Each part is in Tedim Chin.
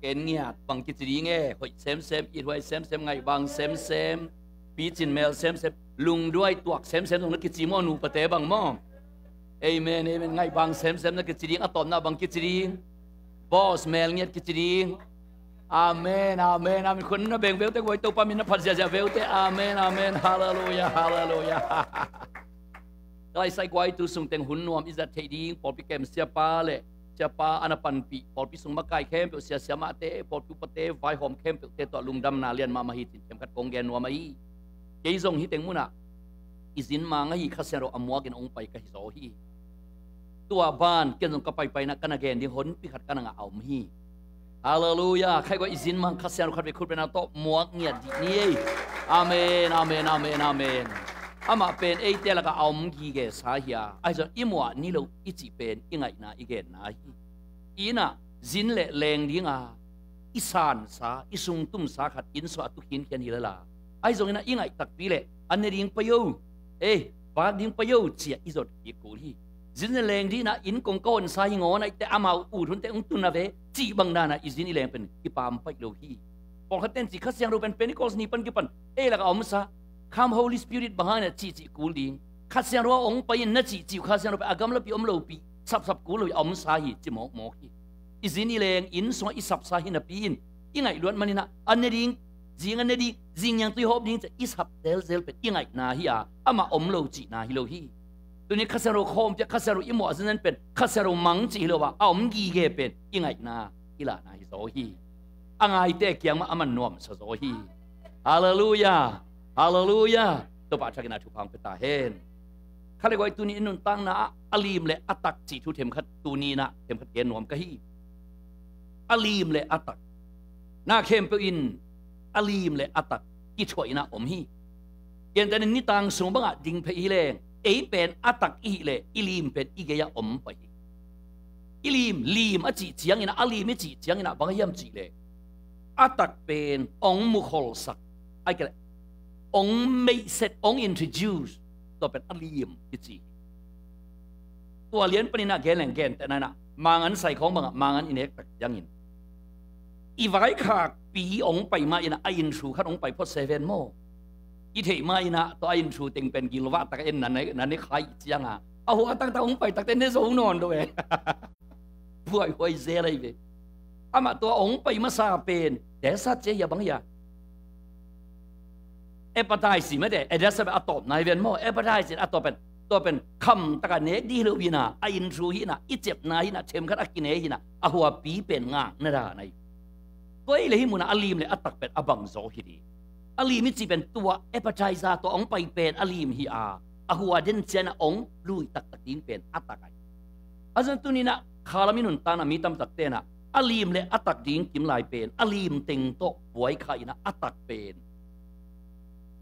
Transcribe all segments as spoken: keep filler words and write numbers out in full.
Ken ngiat bang kici ding e, hoih semsem, ithuai semsem, ngaihbang semsem, picin mel semsem, lungduai tuak semsem zong na kici maw, nupate bang maw? Amen, amen. Ngaihbang semsem na kici ding, a tawpna bang kici ding? Boss, mel ngiat kici ding. Amen, amen, amen. Khun na beng veute, guai Topa min na phat ziazia veute. Amen, amen. Halleluia, halleluia. Ka laisai guai tu sung teng hun nuam i zat theih ding, pawlpi kem siapa le siapa a na panpih, pawlpi sung makai khempeuh, sia siamahte, pawlpi upate, vaihawm khempeuhte tawh lungdamna lian mahmah hi cin themkhat kong gen nuam ahi. Kei zong hih teng munah i zin mang ahi, Kha Siangtho a muakin hong pai ka hi zaw hi. Tua ban ken zong ka paipaina ka na gen ding honpi khat ka na ngah a om hi. Halleluia. Khaiguai i zin mang Kha Siangtho khat vei khut bena tawh muak ngiat dih ni ei. Amen, amen, amen, amen. Amah pen eite lakah a om gige sa hi a, ahi zong i muah ni lo i cih pen i ngaihna i genna hi. Innah zin le leng dinga i sansa, i sungtumsa khat inn sungah a tu khinkhian hi lala, ahi zongin ah i ngaih takpi le an ne ding pai o, ei, vak ding pai o, ciah i zot kik kul hi. Zin le leng dinah inn kong ka honsa hi ngawn, ahite amau ut hunte hong tun a ve cih bang danah i zin i leng pen kipam paih lo hi. Pawlkhat ten ci Kha Siangtho pen Pentecost ni pan kipan ei lakah a omsa, Come Holy Spirit bang hangin a cihcih kul ding. Kha Siangtho a hong pai in na cihcih uh Kha Siangtho pen a gamlapi om lopi, sapsap kul lo hi, a omsa hi ci mawkmawk hi. I zin i leng inn sungah i sapsa hi napi in i ngaih luat maninah an ne ding, zing an ne ding, zing niang tui hawp ding ci i sap zelzel pen i ngaihna hi a, amah om lo cihna hi lo hi. Tuni Kha Siangtho khawmpiak, Kha Siangtho i muah zenzen pen Kha Siangtho mang cih hi lo a, a om gige pen i ngaihna i lahna hi zaw hi. A ngaite kiang mah a man nuamsa zaw hi. Halleluia. Halleluia. Topa thakin a thupha hong pia ta hen. Kha le guai tuni in nuntakna ah a lim le a tak cih thu themkhat tuni inah themkhat gen nuam ka hi. A lim le a tak. Na khempeuh in a lim le a tak kithuah inah om hi. Gentehna nitang sung bangah ding phei hi leng ei pen a tak i hih leh i lim pen i gei-ah om pai hi. I lim, lim a cih ciangin ah, a lim i cih ciangin ah bang a hiam cih leh a tak pen hong mukholsak, ai kei leh hong meihset, hong introduce, tua pen a lim i ci hi. Tua lian panin ah gen leng gentehna inah mangan saikhawng bangah mangan i nek tak ciangin i vaikhakpi hong pai mah inah a inthu khat hong pai phot seven maw? I theih mah inah tua a inthu teng pen gilvah tak en na ne, na ne khai cianga a hua taktak hong pai takte ne zo nawn lo e. Buaihuai zel ahi ve. Amah tua hong pai masa pen desat cia hia bang hia? Appetize mate, a desat a tawpna hi ven maw? Appetize a tawp pen, tua pen kham taka nek dih lo hina, a inthu hina, i cepna hina, themkhat a kine hina, a huapi pen ngakna dan ahi. Tua hi le hih munah a lim le a tak pen a bang zaw hi ding. A lim i cih pen tua appetizer tua hong pai pen a lim hi a, a hua den cianah hong lui taktak ding pen a tak ahi. A zan tuninah khalam i nuntakna mi tamtak tenah a lim le a tak ding kimlai pen a lim teng tawh buai kha inah a tak pen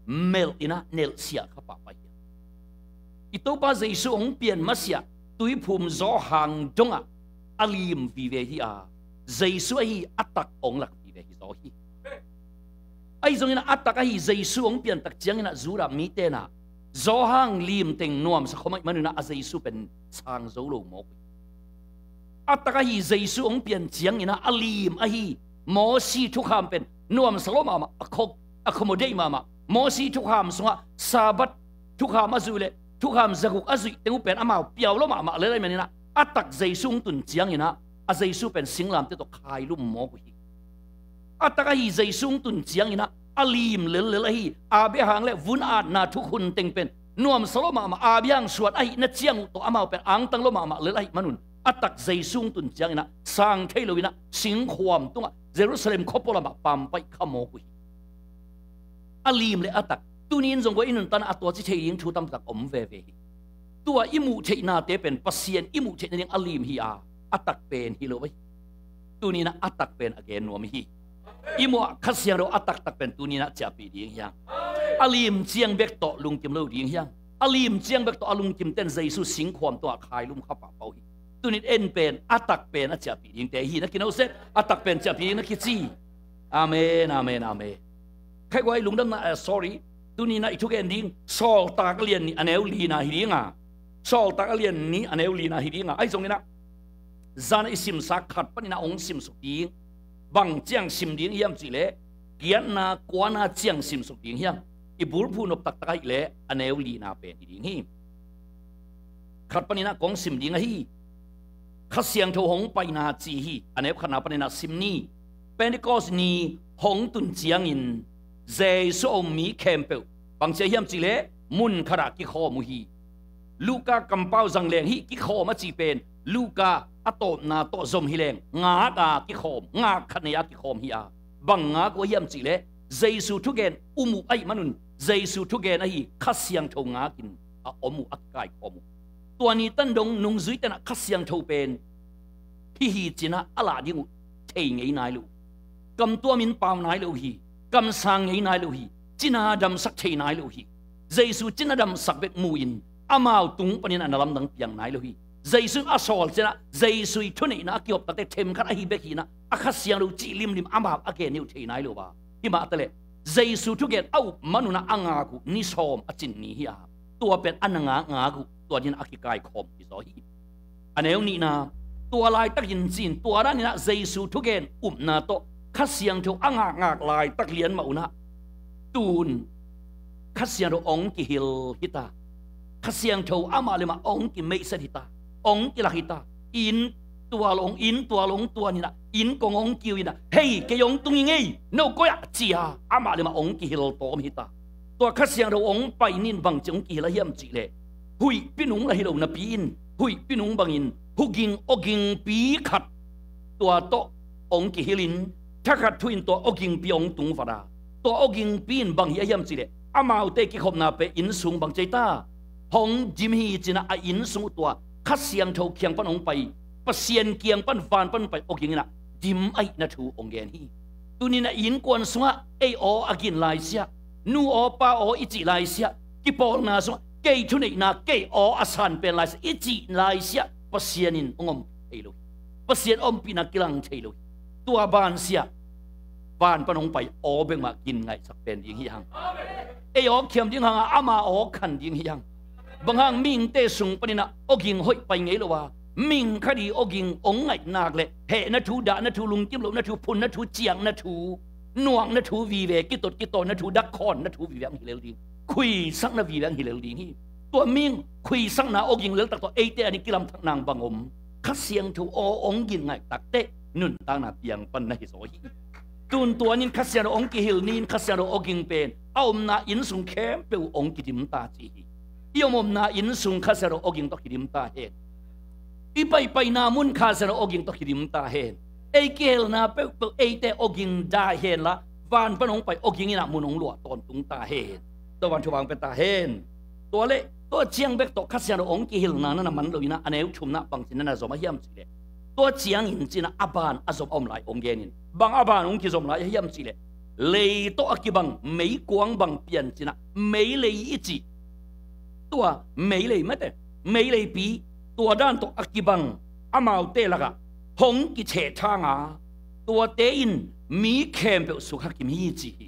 melh inah nelhsiah kha pahpah hi. I Topa Jesu hong pian masiah tuiphum zaw hang dongah a lim vive hi a, Jesu ahi a tak hong lak vive hi zaw hi. Ahi zongin a tak ahi Jesu hong piantak ciangin ah Judah mi tenah Johan lim teng nuamsa khawm ahi maninah a Jesu pen sang zo lo mawk uh hi. A tak ahi Jesu hong pian ciangin ah a lim ahi Mosi thukham pen nuamsa lo mahmah, a khok, a khomodei mahmah. Mosi thukham sungah Sabbath thukham a zuih le thukham zaguk a zuih teng uh pen amau piau lo mahmah lel ahi maninah a tak Jesu hong tun ciangin ah a Jesu pen singlamte tawh khailum mawk uh hi. A tak ahi Jesu hong tun ciangin ah a lim lellel ahi Abraham le vun atna thukhun teng pen nuamsa lo mahmah, Abraham suan ahi na ciang uh tawh amau pen angtang lo mahmah lel ahi manun a tak Jesu hong tun ciangin ah sang thei lo inah singkhuam tungah Jerusalem khuapua lamah pampaih kha mawk uh hi. A lim le a tak tunin zong guai i nuntakna a tua ci thei ding thu tamtak om veve hi. Tua i muh theihnate pen Pasian i muh theihna ding a lim hi a, a tak pen hi lo ahi. Tuninah a tak pen a gen nuam hi. I muah Kha Siangtho a taktak pen tuninah ciahpih ding hiang. A lim ciang bek tawh lungkim lo ding hiang. A lim ciang bek tawh a lungkim ten Jesu singkhuam tungah khailum kha pahpah uh hi. Tunin en pen a tak pen a ciahpih dingte hi na kino seh, a tak pen ciahpih ding na kici. Amen, amen, amen. Khaiguai lungdamna, eh, sorry. Tuninah i thugen ding Sawltak a lian nih a neu lina hi dinga. Sawltak a lian nih a neu lina hi dinga. Ahi zonginah zana i simsa khat paninah hong simsuk ding. Bang ciang sim ding hiam cih leh, giatna kuana ciang simsuk ding hiam? I bulphuh nop taktak ahih leh a neu lina pen hi ding hi. Khat panin ah kong sim ding ahi. Kha Siangtho hong paina ci hi. A neu khatna panin ah sim ni. Pentecost ni hong tun ciangin Jesu a um mi khempeuh bang ci hiam cih leh mun khatah kikhawm uh hi. Luka kampau zangleng hih kikhawm a cih pen Luka a tawpna tawh zom hi leng ngak a kikhawm, ngak khat nei a kikhawm hi a. Bang ngak uh hiam cih leh Jesu thugen um uh ahih manun Jesu thugen ahi Kha Siangtho ngakin a om uh, a kikaikhawm uh. Tua ni tan dong nungzuite in ah Kha Siangtho pen hih hi ci-in ah a lah ding uh thei ngei nai lo uh hi. Kamtuam in pau nai lo uh hi. Kamsang ngei nai lo uh hi. Cina damsak thei nai lo uh hi. Jesu cina damsak bek mu-in amau tung panin ah na lamdang piang nai lo uh hi. Jesu in a sawl ciangin ah Jesu i thuneihna a kihop takte themkhat ahi bek hi-in ah a Kha Siangtho cih limlim amau a gen uh thei nai lo a. Himah taleh Jesu thugen a up manun ah a ngak uh ni sawm a cin ni hi a. Tua pen a na ngak ngak uh tua dingin a kikaikhawm hi zaw hi. A neu nihna, tua laitakin cin tua danin ah Jesu thugen upna tawh Kha Siangtho a ngakngak laitak lian mah un ah tun Kha Siangtho hong kihil hi ta. Kha Siangtho amah le mah hong kimeihset hi ta, hong kilak hi ta. Inn tual hong, inn tual hong tuan in ah, inn kong hong kiu in ah, "Hei, kei hong tung ing ei, no koi ah?" ci-a amah le mah hong kihil tawm hi ta. Tua Kha Siangtho hong pai ni in bang ci hong kihil a hiam cih leh, huihpi nung la hi lo napi in huihpi nung bangin huging awgingpi khat tua tawh hong kihilin thakhat thu-in tua awgingpi hong tungvat a. Tua awgingpi in bang hi a hiam cih leh amaute kikhopna pen inn sung bang ci ta, hong dim hi ci-in ah a inn sung uh tua Kha Siangtho kiang pan hong pai, Pasian kiang pan van pan hong pai awging in ah dim ahih na thu hong gen hi. Tuni in ah innkuan sungah ei aw a gin laisiah, nu aw pa aw i cih laisiah, kipawlna sungah kei thuneihna kei aw a san pen laisiah i cih laisiah Pasian in hong om thei lo hi. Pasian ompihna kilang thei lo hi. Tua bansiah van pan hong pai aw bek mah gin ngaihsak pen ding hi hang. Ei aw khiam ding hang a, ama aw khan ding hi hang. Bang hang mihingte sung panin ah awging hoih pai ngei lo a, mihing khat i awging hong ngaih nak leh hehna thu, dahna thu, lungkim lohna thu, phunna thu, ciakna thu, nuakna thu vive, kitot kitawhna thu, dakkhawnna thu vive hong hi lel ding, khuisakna vive hong hi lel ding hi. Tua mihing khuisakna awging lel tak tawh eite a ni kilamthak nang bang om? Kha Siangtho aw hong gin ngaih takteh nuntakna piang pan na hi zaw hi. Tun tua ni in Kha Siangtho hong kihil ni in Kha Siangtho awging pen a omna inn sung khempeuh hong kidim ta ci hi. I om omna inn sung Kha Siangtho awging tawh kidim ta hen. I paipaina mun Kha Siangtho awging tawh kidim ta hen. Ei kihelna peuhpeuh eite awging dai hen la, van pan hong pai awging in ah mun hong luah tawntung ta hen. Tua van thupha hong pia ta hen. Tua leh tua ciang bek tawh Kha Siangtho hong kihilna na na man lo in ah a neu thumna bang ci-in na na zom a hiam cih leh, tua ciangin ci-in ah a ban a zom a om lai hong gen in. Bang a ban hong kizom lai a hiam cih leh, lei tawh a kibang meikuang bang pian ci-in ah meilei i cih, tua meilei mate, meileipi, tua dan tawh a kibang amaute lakah hong kithehthang a, tuate in mi khempeuh sukha kim hi ci hi.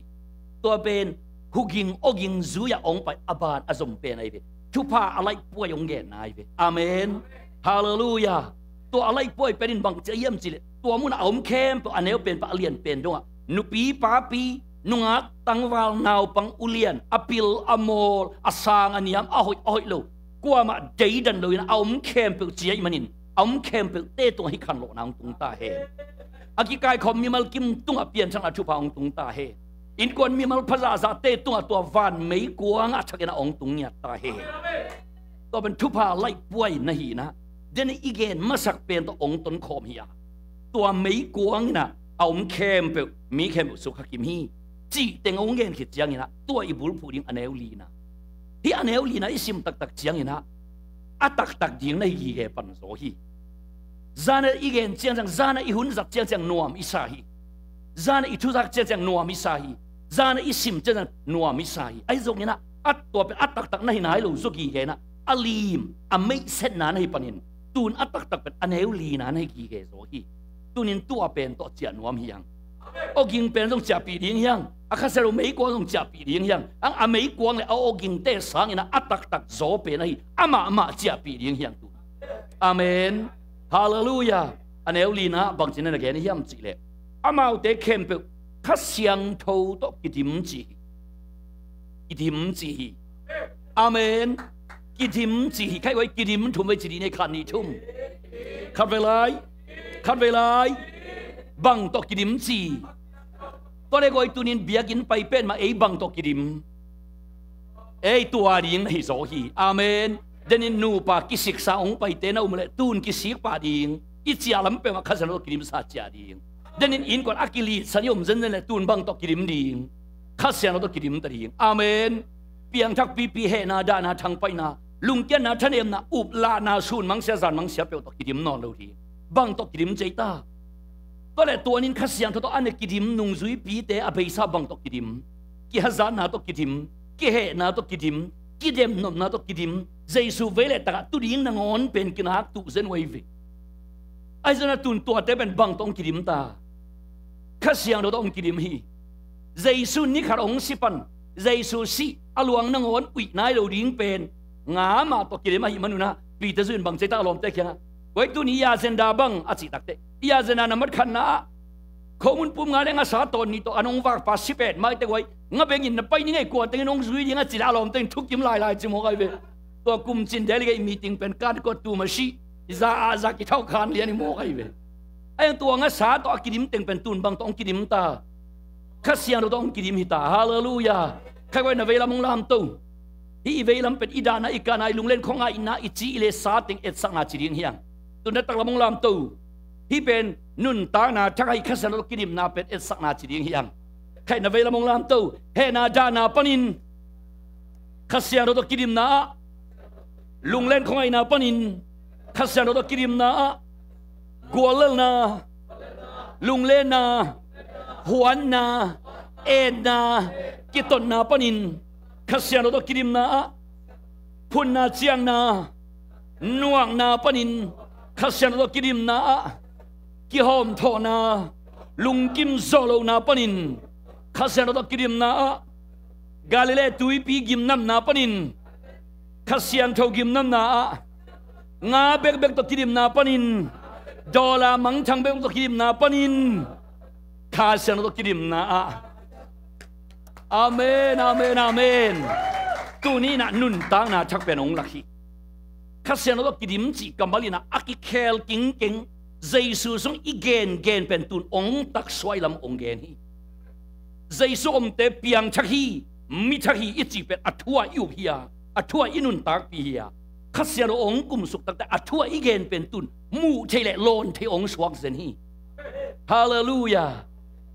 Tua pen huging awging zui-ah hong pai a ban a zom pen ahi ve. Thupha a laihpuai hong genna ahi ve. Amen. Halleluiah. Tua a laihpuai pen in bang ci a hiam cih leh, tua munah a om khempeuh a neu pen pan a lian pen dongah nupi papi, nungak tangval naupang ulian, a pil a mawl, a sang a niam, a hoih a hoih lo, kuamah deidan lo in a om khempeuh ci ahih manin a om khempeuhte tungah hih khanlawhna hong tung ta hen. A kikaikhawm mimal kim tungah pianthakna thupha hong tung ta hen. Innkuan mimal phazahzahte tungah tua van meikuang a thak in ah hong tung ngiat ta hen. Tua pen thupha laihpuai na hi in ah, den i gen masak pen tawh hong tonkhawm hi a, tua meikuang in ah a om khempeuh, mi khempeuh sukha kim hi cih teng hong gen khit ciangin ah tua i bulphuh ding a neu lina. Hih a neu lina i sim taktak ciangin ah a taktak ding na hi gige pan zaw hi. Zan a i gen ciangciang, zan a i hun zat ciangciang nuam i sa hi. Zan a i thuzak ciangciang nuam i sa hi. Zan a i sim ciangciang nuam i sa hi. Ahi zongin ah a tua pen a taktak na hi nai lo zaw gige in ah a lim a meihsetna na hi panin tun a taktak pen a neu lina na hi gige zaw hi. Tunin tua pen tawh ciah nuam hi hang. Awging pen zong ciahpih ding hi hang. A Kha Siangtho meikuang zong ciahpih ding hi hang. Ang a meikuang le a awgingte sangin ah a taktak zaw pen ahi amah mah ciahpih ding hi hang tun. Amen. Halleluiah. A neu lina bangci na na gen hiam cih leh, amaute khempeuh Kha Siangtho tawh kidim ci hi. Kidim ci hi. Amen. Kidim ci hi. Khaih vai kidim thum vai ci dih nei khat nih thum. Khat vai lai. Khat vai lai. Bang tawh kidim ci. Tua le koi tunin biakinn pai pen mah ei bang tawh kidim. Ei tua ding na hi zaw hi. Amen. Denin nupa kisiksa hong paite na um leh tun kisik pah ding. I ciah lam peuhmah Kha Siangtho tawh kidimsa ciah ding. Denin innkuan a kilitsan i om zenzen leh tun bang tawh kidim ding. Kha Siangtho tawh kidim ta ding. Amen. Piangthak pipi hehna dahna thangpaihna lungkiatna thanemna uplahna sun mangsia zan mangsia peuh tawh kidim nawn lo ding. Bang tawh kidim cei ta. Tua le tuanin Kha Siangtho tawh a ne kidim nungzuipite a beisa bang tawh kidim. Kihazatna tawh kidim. Kihehna tawh kidim. Kidemnopna tawh kidim. Jesu vei le takah tu ding nangawn pen kinak tuh zen uh ahi ve. Ahi zongin a tun tuate pen bang tawh hong kidim ta. Kha Siangtho tawh hong kidim hi. Jesu ni khat hong si pan Jesu sih a luang nangawn uih nai lo ding pen nga mah tawh kidim ahih manun ah Peter zui in bang cei ta a lawmte kiangah, koi tuni i agenda bang a cih takteh i agenda na mat khatna ah khomun pum nga le nga sa tawn nih tawh an hong vakpa si pet maite koi nga bengin na pai ni ngei kua tengin hong zui ding a cih leh a lawmte in thukim lailai ci mawk ahi ve. Tua kum cin delegate meeting pen kan kua tum a sih za ah za kithauh khan lian i mawk ahi ve. Ahi zong tua nga sa tawh a kidim teng pen tun bang tawh hong kidim ta. Kha Siangtho tawh hong kidim hi ta. Halleluiah. Khaih vai na veilam hong lamto. Hih i veilam pen i dahna i kahna i lunglen khuangaihna i ci i le sa teng etsakna ci ding hiang. Tun na taklam hong lamto. Hih pen nuntakna thak ahi Kha Siangtho tawh kidimna pen etsakna ci ding hiang. Khaih na veilam hong lamto. Hehna dahna panin Kha Siangtho tawh kidimna ah lunglen khuangaihna panin Kha Siangtho tawh kidimna ah guallelhna, lunglenna, huanna, etna, kitotna panin Kha Siangtho tawh kidimna ah phunna ciangna, nuakna panin Kha Siangtho tawh kidimna ah kihawmthawhna, lungkim zawh lohna panin Kha Siangtho tawh kidimna ah Galilee tuipi gimnamna panin Kha Siangtho gimnamna ah nga bekbek tawh kidimna panin dollar mangthang bekbek tawh kidimna panin Kha Siangtho tawh kidimna ah. Amen, amen, amen. Tuni in ah nuntakna thak pen hong lak hi. Kha Siangtho tawh kidim cih kammal in ah a kikhel kingkeng Jesu sung i gengen pen tun hong taksuah i lam hong gen hi. Jesu omte piangthak hi, mithak hi i cih pen a thu ah i up hi a, a thu ah i nuntakpih hi a, Kha Siangtho hong kumsuk takte a thu ah i gen pen tun muh theih le lawn theih hong suak zen hi. Halleluiah.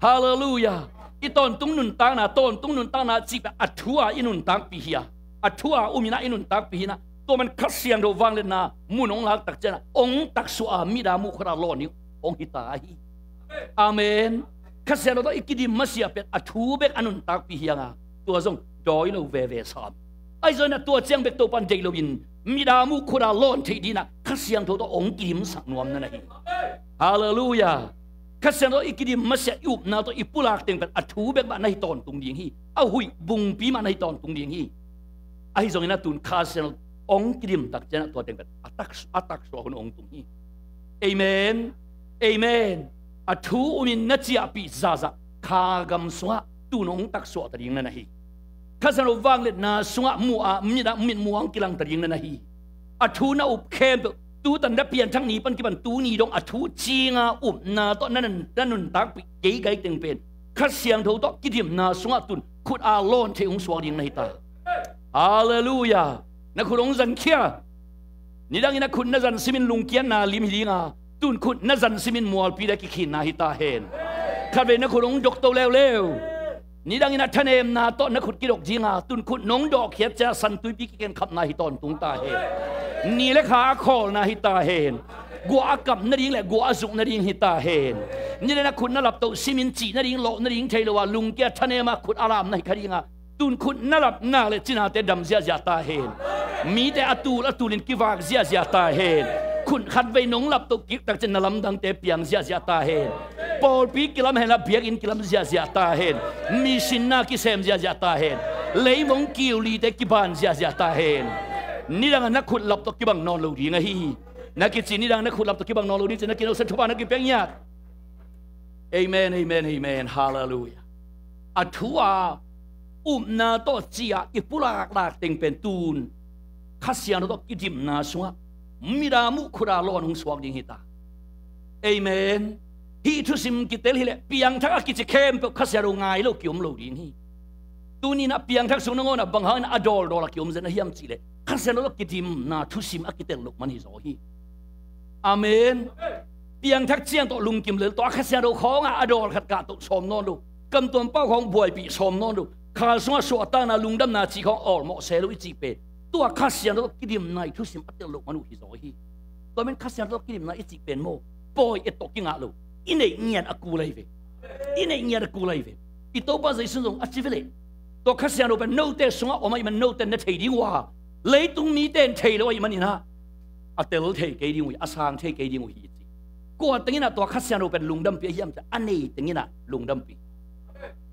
Halleluiah. I tawntung nuntakna, tawntung nuntakna cih pen a thu ah i nuntakpih hi a, a thu ah um in ah i nuntakpih hi in ah, tua man Kha Siangtho vangliatna mun hong lak tak ciangin ah hong taksuah a mit a muh khut a lawn ding hong hi ta hi. Amen. Kha Siangtho tawh i kidim masiah pen a thu bek a nuntakpih hi hang a, tua zong dawi lo veve sam. Ahi zongin ah tua ciang bek Topa'n deih loin mit a muh khut a lawn theih dingin ah Kha Siangtho tawh hong kidimsak nuam na na hi. Halleluiah. Kha Siangtho i kidim masiah i upna tawh i pulak teng pen a thu bek mah na hi tawntung ding hi. A huih bungpi mah na hi tawntung ding hi. Ahi zongin ah tun Kha Siangtho hong kidim tak ciangin ah tua teng pen a taksu-, a taksuah hun hong tung hi. Amen. Amen. A thu umin na ciahpih zahzah kha gam sungah tun hong taksuah ta ding na na hi. Kha Siangtho vangliatna sungah muh a mit a mitmuang kilang ta ding na na hi. A thu na up khempeuh tutan na pianthak ni pan kipan tuni dong a thu cinga upna tawh na nun, na nuntakpih geigai teng pen Kha Siangtho tawh kidimna sungah tun khut a lawn theih hong suak ding na hi ta. Halleluiah. Na khut hong zankhia. Nidangin a khut na zan simin lungkiatna lim hi dinga, tun khut na zan simin mualpi le kikhinna hi ta hen. Khatvei na khut hong dok to leuleu. Nidangin a thanemna tawh na khut kidok dinga, tun khut nong dawhkhiat ciang a santuipi kikenkhapna hi tawntung ta hen. Ni le kha a khawlna hi ta hen. Guah a kap nading le guah a zuk nading hi ta hen. Ni le na khut na laptoh simin cih nading lawh nading thei lo a, lungkia thanem a khut a lamna hi kha dinga, tun khut na lapna le cinate dam ziahziah ta hen. Mite a tul a tulin kivak ziahziah ta hen. Khut khatvei nong laptoh kik tak ciang na lamdangte piang ziahziah ta hen. Pawlpi kilam henla biakinn kilam ziahziah ta hen. Mission na kisem ziahziah ta hen. Leimong kiulite kiban ziahziah ta hen. Nidang a na khut laptoh kibang nawn lo ding ahi. Na kici nidang na khut laptoh kibang nawn lo ding ci na kinosen thupha na kipia ngiat. Amen, amen, amen. Halleluiah. A thu a upna tawh ci-a i pulaklak teng pen tun Kha Siangtho tawh kidimna sungah mit a muh khut a lawn hong suak ding hi ta. Amen. Hih thusim kitel hileh piangthak a kici khempeuh Kha Siangtho ngai lo kiom lo ding hi. Tunin a piangthak sung nangawn a bang hangin a dawldawl a kiom zen a hiam cihleh Kha Siangtho tawh kidimna thusim a kitel loh man hi zaw hi. Amen. Piangthak ciang tawh lungkim lel tawh a Kha Siangtho khawngah a dawl khat kah toh sawm nawn lo. Kamtuam pau khawng buaipih sawm nawn lo. Kha sungah suahtakna lungdamna cih khawng awlmawh se lo i cih pen tua Kha Siangtho tawh kidimna i thusim a tel loh man uh hi zaw hi. Tua men Kha Siangtho tawh kidimna i cih pen maw, pawi et tawh kingah lo. I neih ngiat a kul ahi ve. I neih ngiat a kul ahi ve. I Topa Jesu zong a ci veleh tua Kha Siangtho pen note sungah om ahih man note na thei ding uh a, leitung mite in thei lo ahih maninah a tel thei kei ding uh hi, a sang thei kei ding uh hi ci. Kua tenginah tua Kha Siangtho pen lungdampi a hiam ci a nei tenginah lungdampi.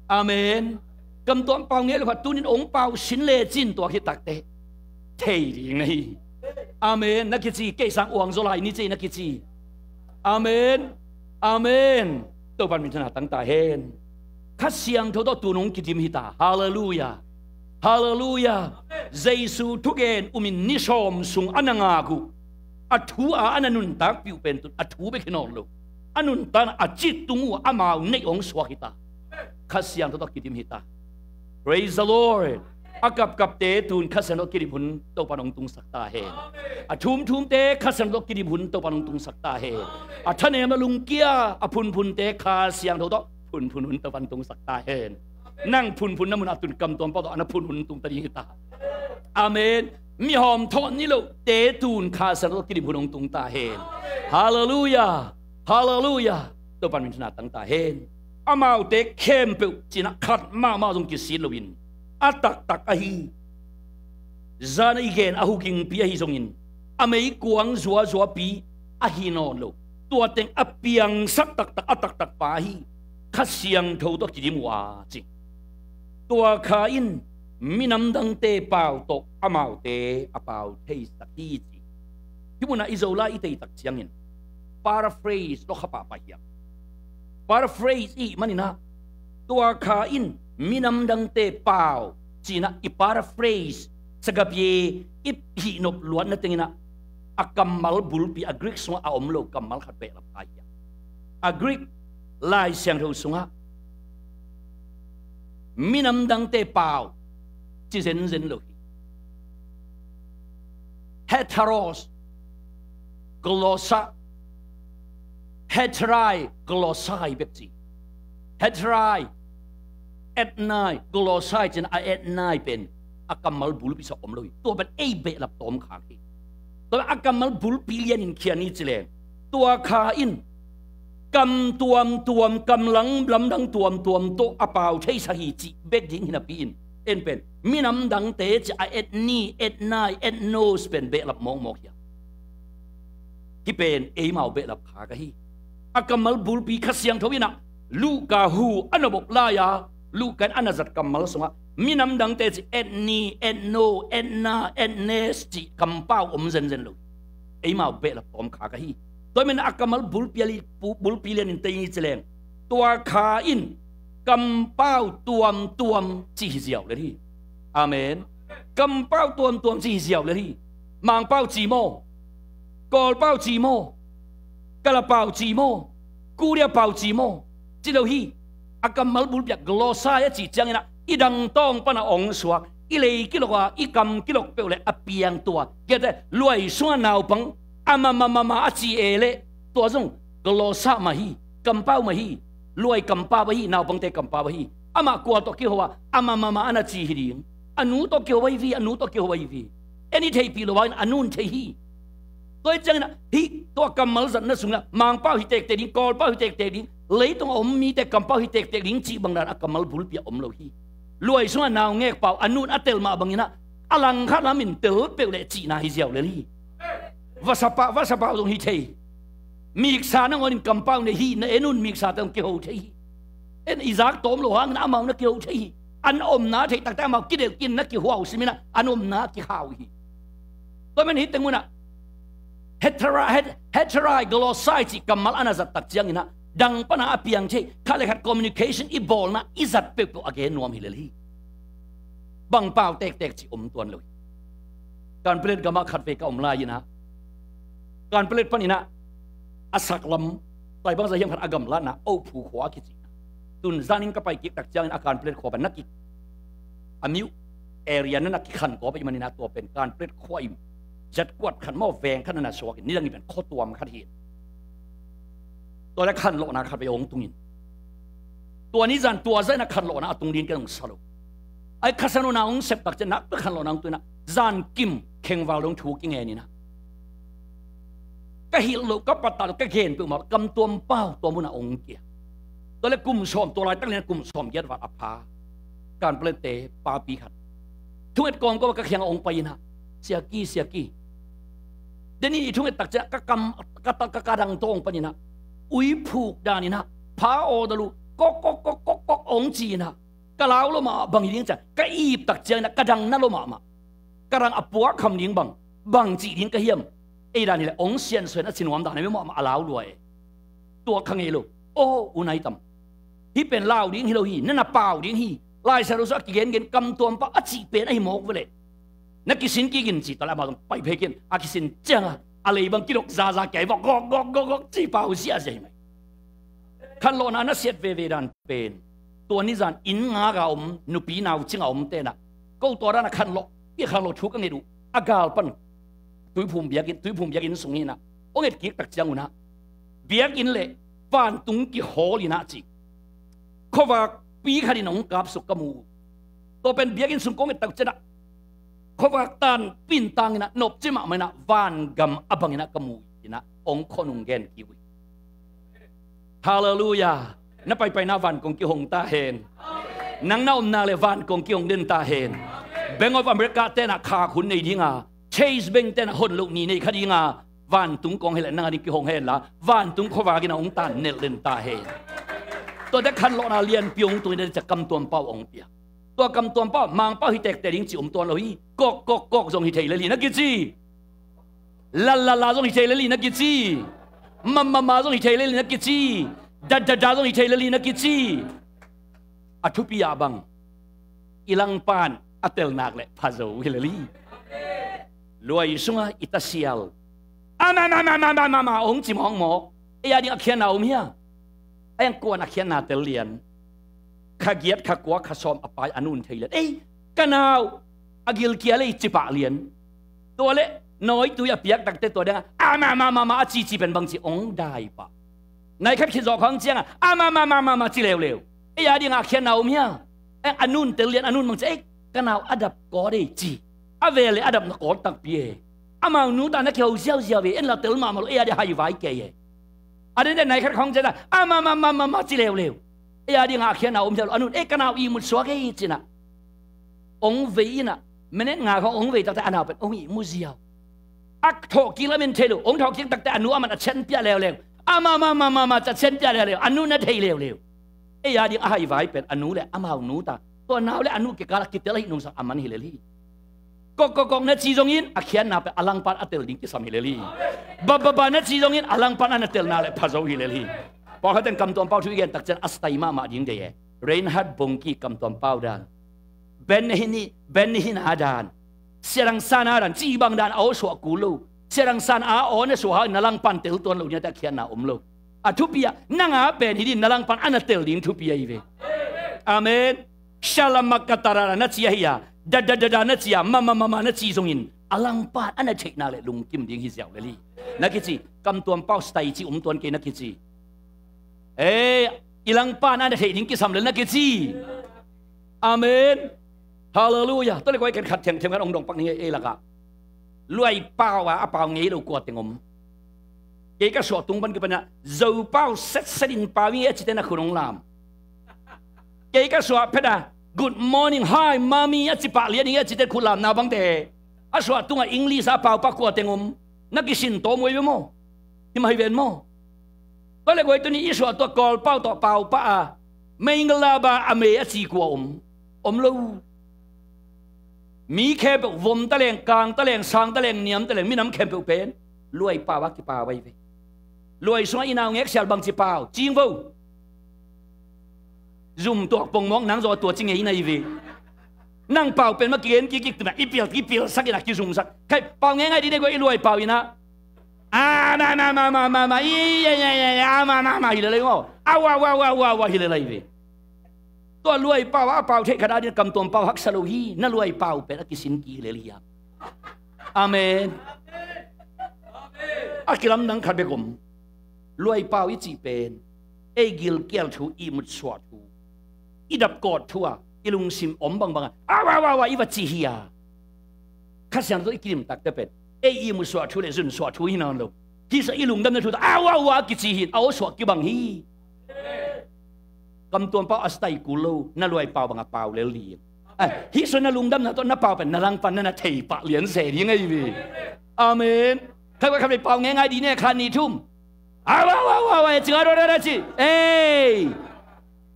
Amen. Kamtuam pau ngei lo khat tunin ong pau sin lecin tua khit takteh thei ding na hi. Amen. Na kici, kei sang uang zaw lai ni ci na kici. Amen. Amen. Topan minthanna tang ta hen. Kha Siangtho tawh tun hong kidim hi ta. Halleluiah. Halleluiah. Jesu thugen umin ni sawm sung a na ngak uh, a thu a a na nuntakpih uh pen tun a thu bek hi nawn lo. A nuntakna a cit tung uh amau neih hong suak hi ta. Kha Siangtho tawh kidim hi ta. Praise the Lord. A kapkapte tun Kha Siangtho kidim hun Topan hong tungsak ta hen. A thumthumte Kha Siangtho kidim hun Topan hong tungsak ta hen. A thanem a lungkia a phunphunte Kha Siangtho tawh phunphun hun Topan tungsak ta hen. Nang phunphun na mun a tun kamtuam pau tawh a na phunphun tung ta ding hi ta. Amen. Mihawm thawh ni lohte tun Kha Siangtho kidim hun hong tung ta hen. Halleluiah. Halleluiah. Topan minthanna tang ta hen. Amaute khempeuh cinah khat mahmah zong kisit loin a taktak ahi zan a i gen a hukingpi ahi zongin a meikuang zuazuapi ahi nawn lo. Tua teng a piangsak taktak a taktak pa ahi Kha Siangtho tawh kidim uh a ci. Tua kha in minam dangte pau tawh amaute a pau theisak hi ci. Hih munah i Zolai i teitak ciangin paraphrase lawkhapah pah hiam? Paraphrase i maninah tua kha in minam dangte pau cinah i paraphrase sagapie i hihnop luatna tenginah a kammal bulpi a Greek sungah a om lo kammal khat behlap kha hiam? A Greek Lai Siangtho sungah minam dangte pau ci zenzen lo hi. Heteros, glossa, heterai, glossai bek ci. Heterai, etnai, glossai cin a etnai pen a kammal bulpi sungah om lo hi. Tua pen ei behlap tawm khak hi. Tua a kammal bulpi lianin khian i ci leng tua kha in kam tuamtuam, kam lamdang tuamtuam tawh a pau theisak hi cih bek ding hi napi-in en pen minam dangte ci a etni, etnai, etnos pen behlap mawkmawk hiam? Hih pen eimau behlap kha ka hi. A kammal bulpi Kha Siangtho inah Luka hu a na bop lai-a Luka in a na zat kammal sungah minam dangte ci etni, etno, etna, etnes cih kampau om zenzen lo. Eimau behlap tawm kha ka hi. Tua men a kammal bulpi lianin tei ni ci leng tua kha in kampau tuamtuam ci hi ziau lel hi. Amen. Kampau tuamtuam ci hi ziau lel hi. Mangpau ci maw? Kawlpau ci maw? Kalapau ci maw? Korea pau ci maw? Ci lo hi. A kammal bulpi ah glossai a cih cianginah i dangtawng pana ong suak, i lei kilok a i kam kilok peuh le a piang tua. Kiate luai sungah naupang a mamamama a ci e le tua zong glossa mah hi, kampau mah hi. Luai kampau ahi, naupangte kampau ahi. Amah kua tawh kiho a a mamama a na ci hi ding. A nu tawh kiho ahi vi, a nu tawh kiho ahi vi. En i theihpih lo a in a nun thei hi. Tua hi ciangin ah hih tua kammal zatna sungin ah Mangpau hi tektek ding, Kawlpau hi tektek ding, leitung a om mite kampau hi tektek ding cih bang dan a kammal bulpi ah om lo hi. Luai sungah naungekpau a nun a tel mah bangin ah a langkhat lamin tel peuh leh cihna hi ziau lel hi. Vasapau, vasapau zong hi thei. Miksa nangawnin kampau nei hi, na en un miksate zong kiho thei hi. En i zak tawm lo hangin amau na kiho thei hi. An omna theih takte amau kidelh kin na kihuau simin ah an omna kikhau hi. Tua men hi teng un ah hetera, het-, heterai glossai cih kammal a na zat tak ciangin ah Dang pana a piang thei, khat le khat communication i bawlna i zat peuhpeuh a gen nuam hi lel hi. Bang pau tektek ci om tuan lo hi. Kanpelet gamah khat vei ka om lai inah, Kanpelet paninah a saklam, tai bangza hiam khat a gamlatna, Ophu khua a kici. Tun zanin ka pai kik tak ciangin a Kanpelet khua pan na kik, a miuh area na na kikhan kawp ahih maninah tua pen Kanpelet khua in zatkuat khat maw, veng khat na na suakin, nidangin pen khuatuam khat hi. Tua le khanlawhna khat vei hong tungin, tua ni zan tua zainah khanlawhna a tung ding ken hong sa lo. Ai khasan una hong sep tak cianah khanlawhna hong tunginah zankim khengval dong thu kingeninah ka hilh loh, ka pattah loh, ka gen peuhmah, Kamtuam Pau tua munah hong kia. Tua le kum sawm, tua laitak le kum sawm giat val a pha Kanpelette papi khat thunget kawmkawm ka kiangah hong pai inah, Siaki, Siaki, deni i thunget tak ciah ka kam, ka, ka, ka dang tawng paninah uiphuk daninah pha aw dalu kok kok kok kok kok hong ci inah, ka lau lo mah bang hi ding ciah ka ip tak cianginah ka dang na lo mahmah. Ka dang a puak kham ding bang, bang cih ding ka hiam? Ei dan hileh hong siansuan a ci nuam dan a mi mahmah a lau lua e. Tua kha ngei lo. Aw, u nai tam, hih pen lau ding hi lo hi, na na pau ding hi. Laisiangtho sung a kigengen Kamtuam Pau a cih pen ahi mawk veleh, na kisin kik in ci ta le amah zong pai phei kik in. A kisin cianga a lei bang kidok zaza kia hi vawk, gawk gawk gawk gawk ci pau ziahziah hi mai. Khanlawhna na siat veve dan pen, tua nizan inn ngaka om nupi nau cinga om tenah ko tua dana khanlawh, pi khanlawh thu ka nget uh, a gal pan Tuiphum biakinn, Tuiphum biakinn sung hinah hong et kik tak ciangunah biakinn le vantung kihawl inah ci, khuavak pi khatin hong kapsuk ka mu uh. Tua pen biakinn sung kong et tak cianah khuavak tan pintanginah nopci mahmah inah vangam a banginah ka mu uh inah hong khawnung gen kik uh hi. Halleluiah. Na paipaina van kong kihong ta hen. Nang na omna le van kong kihong den ta hen. Bank of America tenah khak hun nei dinga, Chase Bank tenah hon loh ni nei kha dinga, vantung kong hileh nang a ding kihong hen la, vantung khuavakin a hong tan nelh den ta hen. Tuate khanlawhna lianpi hong tungin a ding ciah Kamtuam Pau hong pia. Tua Kamtuam Pau, Mangpau hi tektek ding ci om tuan lo hi. Kok kok kok zong hi thei lel hi na kici. Lallalla zong hi thei lel hi na kici. Mamama zong hi thei lel hi na kici. Dadada zong hi thei lel hi na kici. A thupi ah bang, i langpan a telnak le phazo hi lel hi. Luai sunga i tasial amamamamamama hong ci mawkmawk. Ei a ding a khiatna om hia? A iang kuan a khiatna tel lian. Kha giat, kha kua, kha sawm a pai a nun thei lian. Ei, ka nau a gilkial ei ci pah lian. Tua le nawitui a piak takte tua dengah amamamamama a cici pen bangci hong dai pah. Nai khat khit zawh khawng ciangah amamamamama ci leuleu. Ei a dingah a khiatna om hia? Eng a nun tel lian, a nun bangci, ei, ka nau a dap kawt ei ci. A vel le a dap na kawt takpi e. Amau nu ta na kiho ziauziau ve, en la tel mahmah lo, ei a ding haivai kei e. A dende nai khat khawng ciangah amamamamama ci leuleu. Ei a dingah a khiatna om hia lo, a nun, ei, ka nau ihmut suak ei cinah hong vei inah, minute nga khawng hong vei takte a nau pen hong ihmu ziau. A thawhkik lamin thei lo, hong thawhkik takte a nu a man a cianpiah leuleu. Amamamamama ca cianpiah leuleu, a nu na thei leuleu. Ei a ding a haivai pen a nu le amau nu ta, tua nau le a nu kikal a kitel ahi nungsak a man hi lel hi. Kok kok kok na ci zongin a khiatna pen a langpan a tel ding kisam hi lel hi. Bababa na ci zongin a langpan a na telna le phazo hi lel hi. Pawlkhat teng Kamtuam Pau thu i gen takcian a style mahmah ding dei e. Reinhard Bonnke Kamtuam Pau dan, Benny Hinn, Benny Hinn a dan, Sia Dang San a dan, ci bang dan a aw suah kul lo. Sia Dang San a aw na suah hangin na langpan tel tuan lo ding a, a khiatna om lo. A thupi ah nang a pen hi ding, na langpan a na tel ding thupi ahi ve. Amen. Shalamakatarara na ci ahi a, dadadada na ci a, mamamama na ci zongin a langpan a na theihna le lungkim ding hi ziau lel hi. Na kici, Kamtuam Pau style ci om tuan kei na kici. Ei, i langpan a na theih ding kisam lel na kici. Amen. Halleluiah. Tua le koi ken khat thengtheng kan ong dong pak ning ei lakah. Luai pau a, a pau ngei lo kua teng om. Kei ka suah tung pan kipan a Zo pau setset in pau ing ei a cite na khun ong lam. Kei ka suah phet a good morning, hi mommy a ci pah lian ing ei a cite khun lam na bangte. A suah tungah English a pau pah kua teng om. Na kisin tawm uh ei ve maw? Hi mah hi ven maw? Tua le guai tuni i suah tua Kawl pau tawh pau pah a, Mangala ba a mei a ci kua om? Om lo. Mi khempeuh, vom ta leng, kang ta leng, sang ta leng, niam ta leng, minam khempeuh pen luai pau a kipau ahi ve. Luai sungah i naungek sial bangci pau, cingvo. Zum tuak pongmawk nang zaw a tua ci ngei na hi ve. Nang pau pen mah kigen kikik tu mah i pil, i pilsak in a kizumsak. Khai pau ngei ngai dih ne gua i luai pau in a. A ma ma ma ma ma ma i ya ya ya ya ma ma ma hi lelai maw. A wa wa wa wa wa hi lelai ve. Tua luai pau a pau theih khat a dih kamtuam pau haksa lo hi. Na luai pau pen a kisin kik lel hi a. Amen. A kilamdang khat bek om. Luai pau i cih pen ei gilkial thu, ihmut suah thu, i dapkawt thu a i lungsim om bangbang a a wa wa wa i va cih hi a. Kha Siangtho i kidim takte pen ei ihmut suah thu le zun suah thu hi nawn lo. Hi sa i lungdamna thu ta a wa wa kici hi a aw suah kibang hi. Kamtuam pau a stai kul lo, na luai pau bang a pau lel ding. Ai, hi sa na lungdamna tawh na pau pen na langpan na na thei pah lian se ding ahi ve. Amen. Khai wa khat vei pau ngei ngai dih ne kha ni thum. A wa wa wa wa ci nga ro ra ra ci. Ei.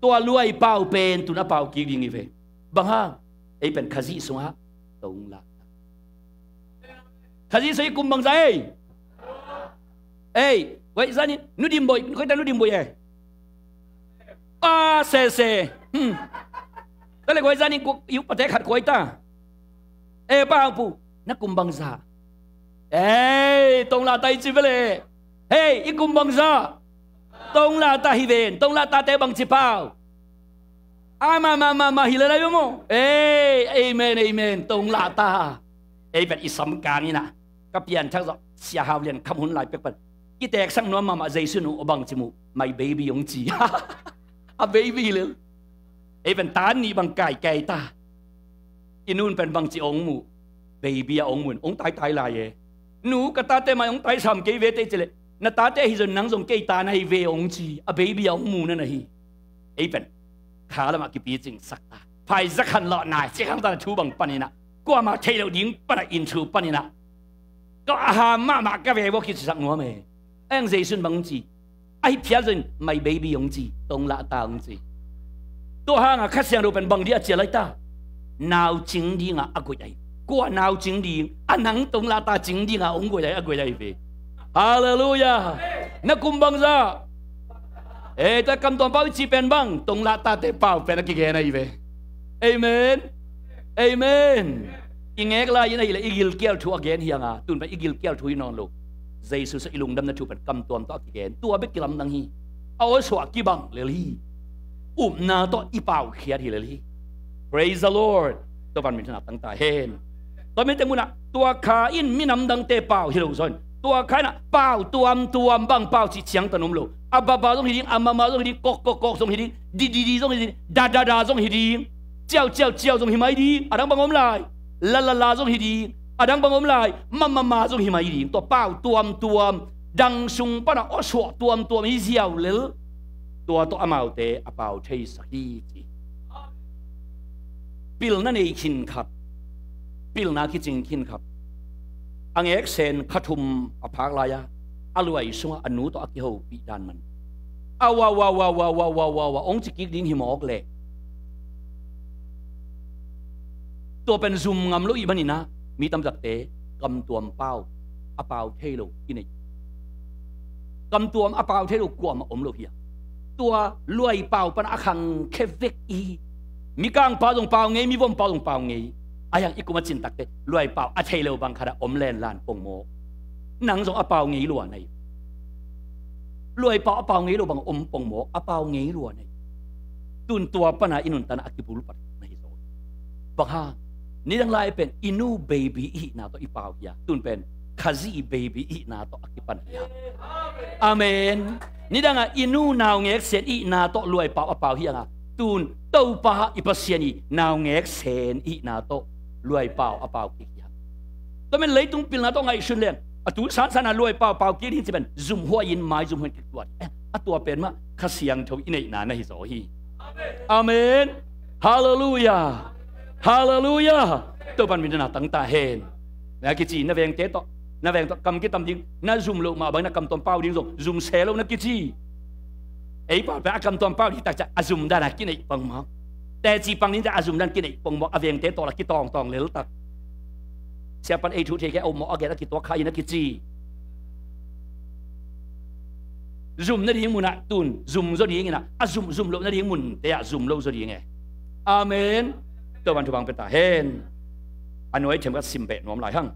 Tua luai pau pen tu na pau kik ding hi ve. Bang hang ei pen Khazih sungah tong la. Khazih sungah i kum bangza ei. Ei, wai zanin nu dim boi, koi ta nu dim boi ei. A se se. Hmm. Ka le wai zanin kuk yu pate khat koi ta. E pa hang pu, na kum bangza. Ei, tong la ta i ci vele. Hei, i kum bangza. Tong la ta hi ven, tong la ta te bangci pau. A ma ma ma ma hi lelai maw. Ei, amen, amen. Tong la ta. Ei pen i sam kang in a ka pian thak zawh Sia Hau Lian Kham hun lai pek pan kitek sang nuam mahmah Jesu nu a bangci mu. My baby ong ci. A baby lel. Ei pen tan nih bang kaikai ta. I nun pen bangci ong mu. Baby a ong mun ong taitai lai e. Nu ka tate mai ong taisam kei ve te ci le na tate hi zon nang zong kei ta na hi ve ong ci a baby a ong mu na na hi. Ei pen kha lamah kipicing sak ta. Phaizak han lawh nai ci khang ta na thu bang panin a kuamah theih loh ding pan a inn thu panin a ka a ham mahmah ka ve vua kicisak nuam e. Eng Jesu in bang ci. Ahi phial zon my baby ong ci, tong la ta ong ci. Tua hanga Kha Siangtho pen bang dih a cia lai ta. Nau cing dinga a guai ahi. Kua nau cing ding a nang tong la ta cing dinga ong guai ahi a guai ahi ve. Halleluia. Na kum bangza. E ta kamtuam pau i ci pen bang tong la ta te pau pen a kigen ahi ve. Amen. Amen. I ngek lai in ahi le i gilkial thu a gen hi anga tun pen i gilkial thu hi nawn lo. Jesu sa i lungdamna thu pen kamtuam tawh a kigen tua bek kilamdang hi. A aw suah kibang lel hi. Upna tawh i pau khiat hi lel hi. Praise the Lord. Tua pan min thana tang ta hen. Tua min te muna tua kha in minam dangte pau hi lo zon tua kha in a pau tuamtuam bang pau cih ciang ta nom lo. A baba zong hi ding a mama zong hi ding kok kok kok zong hi ding di di di zong hi ding da da da zong hi ding. Ciau ciau ciau zong hi mai ding a dang bang om lai. La la la zong hi ding a dang bang om lai. Ma ma ma zong hi mai ding tua pau tuamtuam dang sung pana aw suah tuamtuam hi ziau lel. Tua tawh amaute a pau theisak hi ci. Pilna nei khin khat pilna kicing khin khat a ngeksen kha thum a phak lai a a luai sungah a nu tawh a kihopih dan man a wa wa wa wa wa wa wa wa ong ci kik ding hi mawk leh tua pen zum ngam lo i maninah mi tamtakte kamtuam pau a pau thei lo i nei. Kamtuam a pau thei lo kuamah om lo hi a tua luai pau pana a khangkhe vek i hi. Mikang pau zong pau ngei mivom pau zong pau ngei. A hiang i kum a cin takte luai pau a thei lo bang khatah om lenlan pongmawk. Nang zong a pau ngei lua na hi. Luai pau a pau ngei lo bang om pongmawk a pau ngei lua na hi. Tun tua pana i nuntanah a kibul pat na hi zaw. Bang hang nidang lai pen i nu baby i hihna tawh i pau hi a tun pen Khazih baby i hihna tawh a kipan hi a. Amen. Nidangah i nu naungek sian i hihna tawh luai pau a pau hi anga tun Topa i Pasian i naungek sen i hihna tawh luai pau a pau kik hi a. Tua men leitung pilna tawh ngaihsun leng a tu sansan a luai pau pau kik ding ci pen zumhuai in mai zumhuai in kik tuat. Eh, a tua pen mah Kha Siangtho i neihna na hi zaw hi. Amen. Halleluia. Halleluia. Topan min na tang ta hen. Na kici na vengte tawh na veng tawh kam kitam ding na zum loh mah bang na kamtuam pau ding zong zum se lo na kici. Ei pau pen a kamtuam pau ding takciah a zum dana kineih pongmawk. Teci pang ding ciah a zum dan kineih pongmawk a vengte tawh la kitawngtawng leltak. Siapan ei thu thei kei a ummawh a gen a kituak kha in a kici. Zum nading munah tun zum zaw dingin ah, a zum zum loh nading munte ah zum lo zaw ding e. Amen. Topan thupha pia ta hen. A nuai themkhat sim beh nuam lai hang.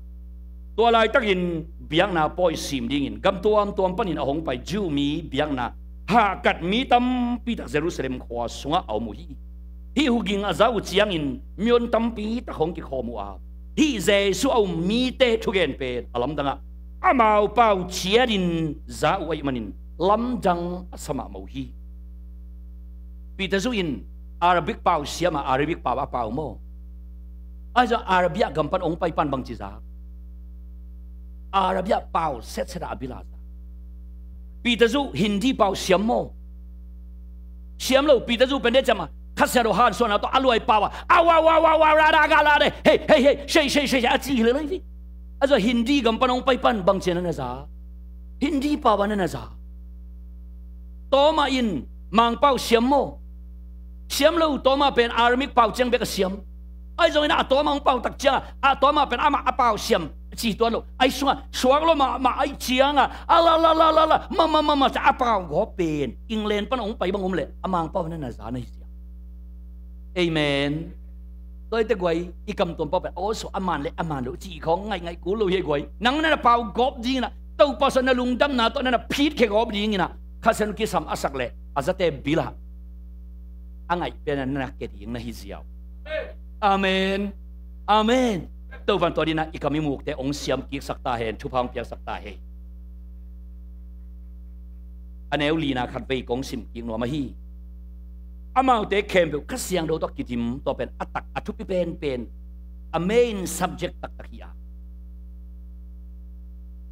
Tua laitakin biakna pawi sim dingin gam tuamtuam panin a hong pai Jew mi biakna hahkat mi tampi tak Jerusalem khua sungah a om uh hi. Hih huging a za uh ciangin mion tampi tak hong kikhawm uh a, hih Jesuh a um mite thugen pen a lamdangah amau pau ciatin za uh ahih manin lamdang a sa mahmah uh hi. Peter Zu in Arabic pau siam a, Arabic pau a pau maw? Ahi zong Arabia gam pan hong pai pan bangci za? Arabia pau setset a a bil a za. Peter Zu Hindi pau siam maw? Siam lo. Peter Zu pen de ciam a, Kha Siangtho hansuahna tawh a luai pau a, a wa wa wa wa ra da ga la de, hei hei hei, shei shei shei a ci hi le lai hi. Ahi zong Hindi gam pan hong pai pan bangci a na na za? Hindi pau a na na za. Tawma in Mangpau siam maw? Siam lo. Tawma pen Aramaic pau ciang bek a siam. Ahi zongin a Tawma hong pau tak ciang a, a Tawma pen amah a pau siam ci tuan lo. Ahi sungah suak lo mahmah ahi ciang a, a la la la la la, ma ma ma ma, a pau gawp pen England pan hong pai bang om leh a Mangpau na na za na hi siam. Amen. Tua hi te guai, i kam tuam pau pen aw, so a man le a man lo ci khawng ngaih ngaih kul lo hi guai. Nang na na pau gawp dingin ah, Topa sung na lungdamna tawh na na phit khia gawp dingin ah, Kha Siangtho kisam a sak leh a zate bil ah a ngaih pen na na kia ding na hi ziau. Amen. Amen. Topan tua dingin ah i kam i mukte hong siam kik sak ta hen, thupha hong piak sak ta hen. A neu lina khat vei kong sim kik nuam ahi. Amaute khempeuh Kha Siangtho tawh kidim, tua pen a tak a thupi penpen, a main subject taktak hi a,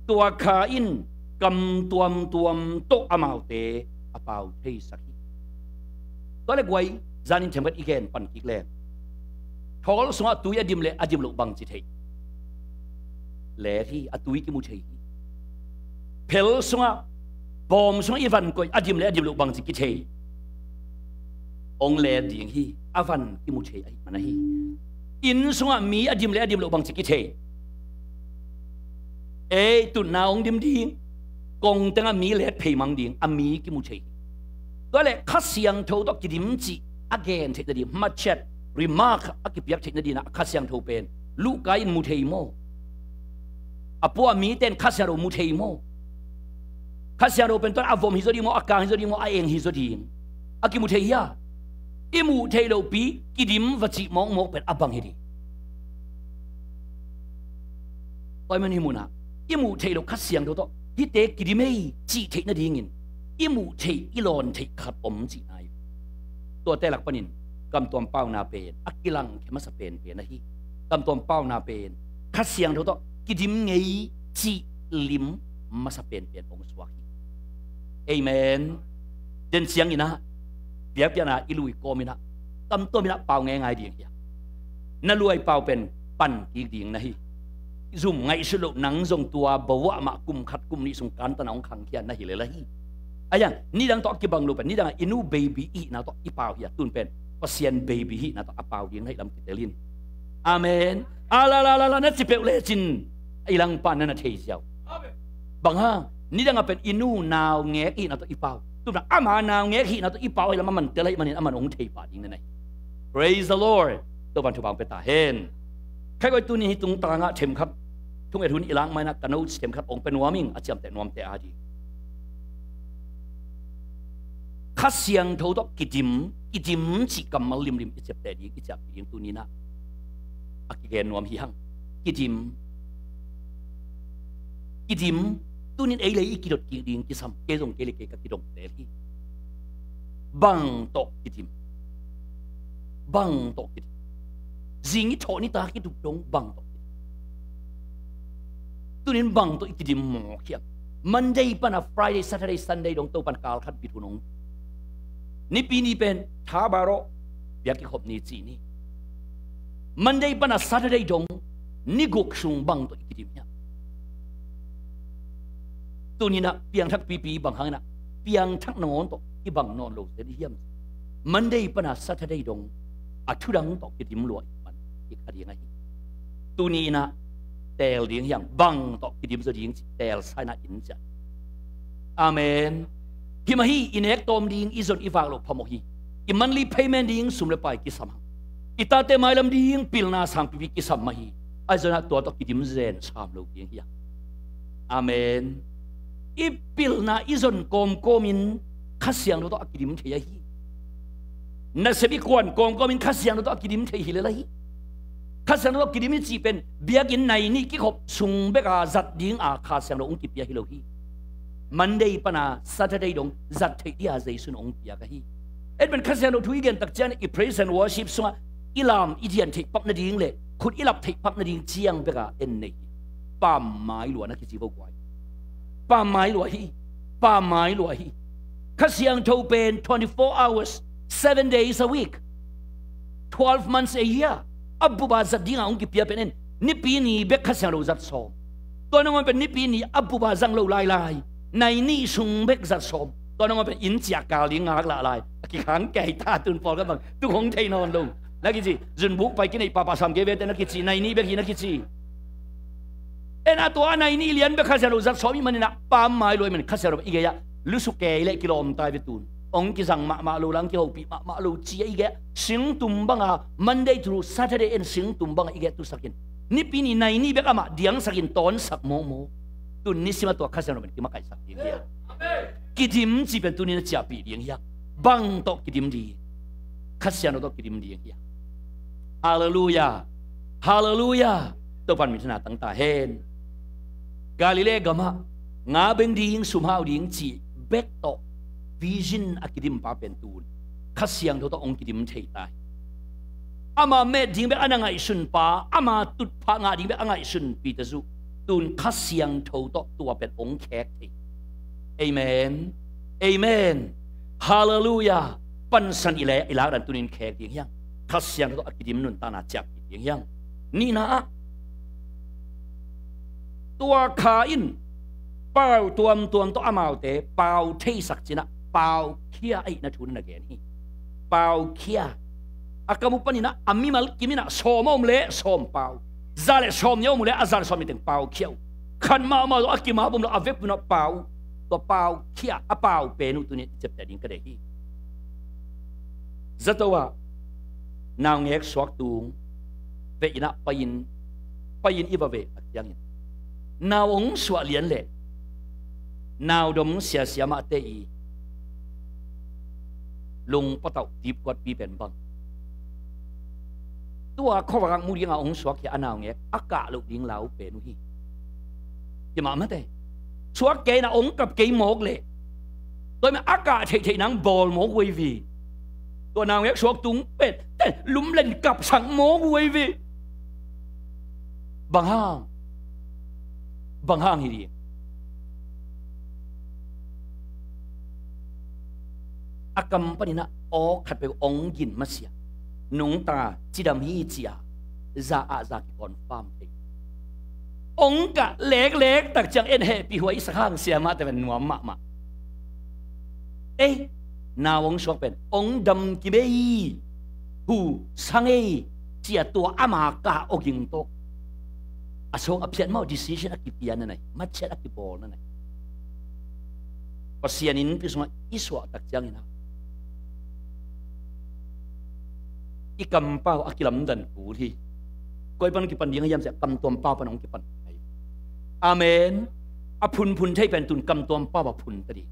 tua kha in kam tuamtuam tawh amaute a pau theisak hi. Tua le guai, zanin themkhat i gen pan kik leng, thawl sungah tui a dim le a dim loh bangci thei? Let hi, a tui kimu thei hi. Phel sungah, bawm sungah i van koih a dim le a dim loh bangci kithei? Hong let ding hi. A van kimu thei ahih man ahi. Inn sungah mi a dim le a dim loh bangci kithei? Ei, tutna hong dim ding. Kong tengah mi let phei mang ding, a mi kimu thei hi. Tua le Kha Siangtho tawh kidim cih a gen theih nading, machet, remark a kipiak theih nading ah Kha Siangtho pen Luka in mu thei maw? A pua a mite in Kha Siangtho mu thei maw? Kha Siangtho pen tuan a vom hi zaw ding maw, a kang hi zaw ding maw, a eng hi zaw ding? A kimu thei hia? I muh theih lohpi kidim va cih mawkmawk pen a bang hi ding. Tua ahih man hih munah i muh theih loh Kha Siangtho tawh hihte kidim ei cih theih nadingin i muh theih, i lawn theih khat om cihna hi. Tuate lak panin kam tuam pauna pen a kilangkhia masa penpen ahi. Kam tuam pauna pen Kha Siangtho tawh kidim ngei cih lim masa penpen hong suak hi. Amen. Den ciangin ah biakpiakna i lui kawmin ah kam tuamin ah pau ngeingai ding hi a, na luai pau pen pan kik ding na hi. Zum ngaihsut loh, nang zong tua bawah mah kum khat kum nih sung kantan a hong khangkhia na hi lel ahi. Ahi zong nidang tawh a kibang lo pen nidang ah i nu baby i hihna tawh i pau hi a, tun pen Pasian baby hihna tawh a pau ding na hih lam kitel in. Amen. A la la la la, na ci peuh lecin i langpa na na thei ziau. Bang hang? Nidang a pen i nu naungek i hihna tawh i pau. Tun pen ama naungek i hihna tawh i pau hi lam a man tel ahih manin a man hong thei pah ding na na hi. Praise the Lord. Topan thupha hong pia ta hen. Khaiguai, tuni hih tungtangah themkhat, thunget hun i lak ma-in ah ka notes themkhat hong pia nuam ing, a ciamteh nuamte a ding. Kha Siangtho tawh kidim, kidim cih kammal limlim i ciapteh ding, i ciapteh ding tuni-in ah a kigen nuam hi hang. Kidim. Kidim. Tuni-in ei le ei i kidot kik ding kisam, kei zong kei le kei ka kidong tel hi. Bang tawh kidim? Bang tawh kidim? Zing i thawh nitak i dup dong bang tawh kidim? Tuni-in bang tawh i kidim mawk hiam? Monday pan a Friday, Saturday, Sunday dong Topan kal khat bit hun hong. Nipi ni pen tha baroh biak kikhop ni ci ni. Monday pan a Saturday dong ni guk sung bang tawh i kidim hiam? Tuni-in ah piangthak pipi bang hangin ah piangthak nangawn tawh i bang nawn lo zel i hiam? Monday pan a Saturday dong a thudang tawh kidim lua i man i kha ding ahi. Tuni-in ah teel ding hiam? Bang tawh kidim zaw ding cih teel sa-in ah inn ciah. Amen. Hi mah hi, i nek tawm ding i zon i vak loh phamawh hi. I monthly payment ding sum le pai kisam hang. I tate mailam ding pilna sangpipi kisam mah hi. Ahi zongin ah tua tawh kidim zen sam lo ding hi hang. Amen. I pilna i zon kawmkawmin Kha Siangtho tawh a kidim thei ahi. Nasep i kuan kawmkawmin Kha Siangtho tawh a kidim thei hi lel ahi. Kha Siangtho tawh kidim i cih pen biakinn nai nih kikhop sung bek a zat ding a Kha Siangtho hong kipia hi lo hi. Monday pana Saturday dong zat theih ding a Jesu in hong piak ahi. En pen Kha Siangtho thu i gen tak ciang i praise and worship sungah i lam i dian theih pap nading le khut i lap theih pap nading ciang bek a en nei hi. Pammaih lua na kici vo guai. Pammaih lua hi. Pammaih lua hi. Kha Siangtho pen twenty-four hours, seven days a week, twelve months a year. A bup a zat ding a hong kipia pen en, Nipi ni bek Kha Siangtho zat sawm. Tua nangawn pen Nipi ni a bup a zang lo lailai, nai nih sung bek zat sawm. Tua nangawn pen inn ciah kal ding ngak lah lai. A kikhang kei ta tun pawlkhat bang tuk hong thei nawn lo. Na kici, zunbuk pai kineih pahpah sam kei vete na kici, nai nih bek hi na kici. En a tua a nai nih lian bek Kha Siangtho zat sawm i hih manin ah pammaih lua i hih manin Kha Siangtho i gei ah lusuk kei leh kilawm ta ve tun. Hong kizang mahmah lo lang kihopih mahmah lo ci a i gei ah singtum bang a Monday through Saturday en singtum bang a i gei ah tusak in. Nipi ni nai nih bek amah diangsak in tawnsak mawkmawk. Tun nisim a tua Kha Siangtho pen kimakaihsak ding hi a. Kidim cih pen tuni na ciahpih ding hi a. Bang tawh kidim ding? Kha Siangtho tawh kidim ding hi a. Halleluiah. Halleluiah. Topa'n minthanna tang ta hen. Galilee gamah nga beng ding, sum hau ding cih bek tawh vision a kidim pa pen tun Kha Siangtho tawh hong kidim thei ta hi. Ama met ding bek a na ngaihsun pa, ama tutphah ngah ding bek a ngaihsun Peter zuh tun Kha Siangtho tawh tua pen hong khek thei. Amen. Amen. Halleluiah. Pansan i le i lak dan tunin khek ding hi hang. Kha Siangtho tawh a kidim nuntakna ciahpih ding hi hang. Nihna ah tua Kha in pau tuamtuam tawh amaute pau theisak cinah paukhia ahihna thu na gen hi. Paukhia. A kam uh paninah a mimal kiminah sawm a om leh sawm pau, za le sawm nih a om uh leh a za le sawm nih teng paukhia uh. Khat mahmah tawh a kimap om lo, a vekpi unah pau uh. Tua paukhia a pau pen uh tuni i ciapteh ding ka deih hi. Zato ah naungek suak tung veh inah pai-in, pai-in i va veh tak ciangin nau hong suah lian leh naudom siasia mahte i lungpatauh dipkuatpi pen bang? Tua khuavak mu dinga hong suak hi a naungek a kah loh ding lau pen uh hi. Hi mah mate. Suak kei na hong kap kei mawk leh tua mah a kah theihtheih nang bawl mawk uh ei ve. Tua naungek suak tung pen te lumlen kapsak mawk uh ei ve. Bang hang? Bang hang hi ding? A kam paninah aw khat peuh hong gin masiah nungta cidam hi ci-a za ah za kiconfirm thei. Hong kah leklek tak ciang en hehpih huai i sak hang sia mah te pen nuam mahmah. Ei, nau hong suak pen hong dam kim ei, hu sang ei ci-a tua ama kah awging tawh a sawng a phiat mah uh decision a kipia na nei, matchet a kibawl na nei. Pasian innpi sungah i suah tak ciangin ah i kampau a kilamdan kul hi. Koi pan kipan ding a hiam ciah, kamtuam pau pan hong kipan hi. Amen. A phunphun thei pen tun kamtuam pau a phun ta ding.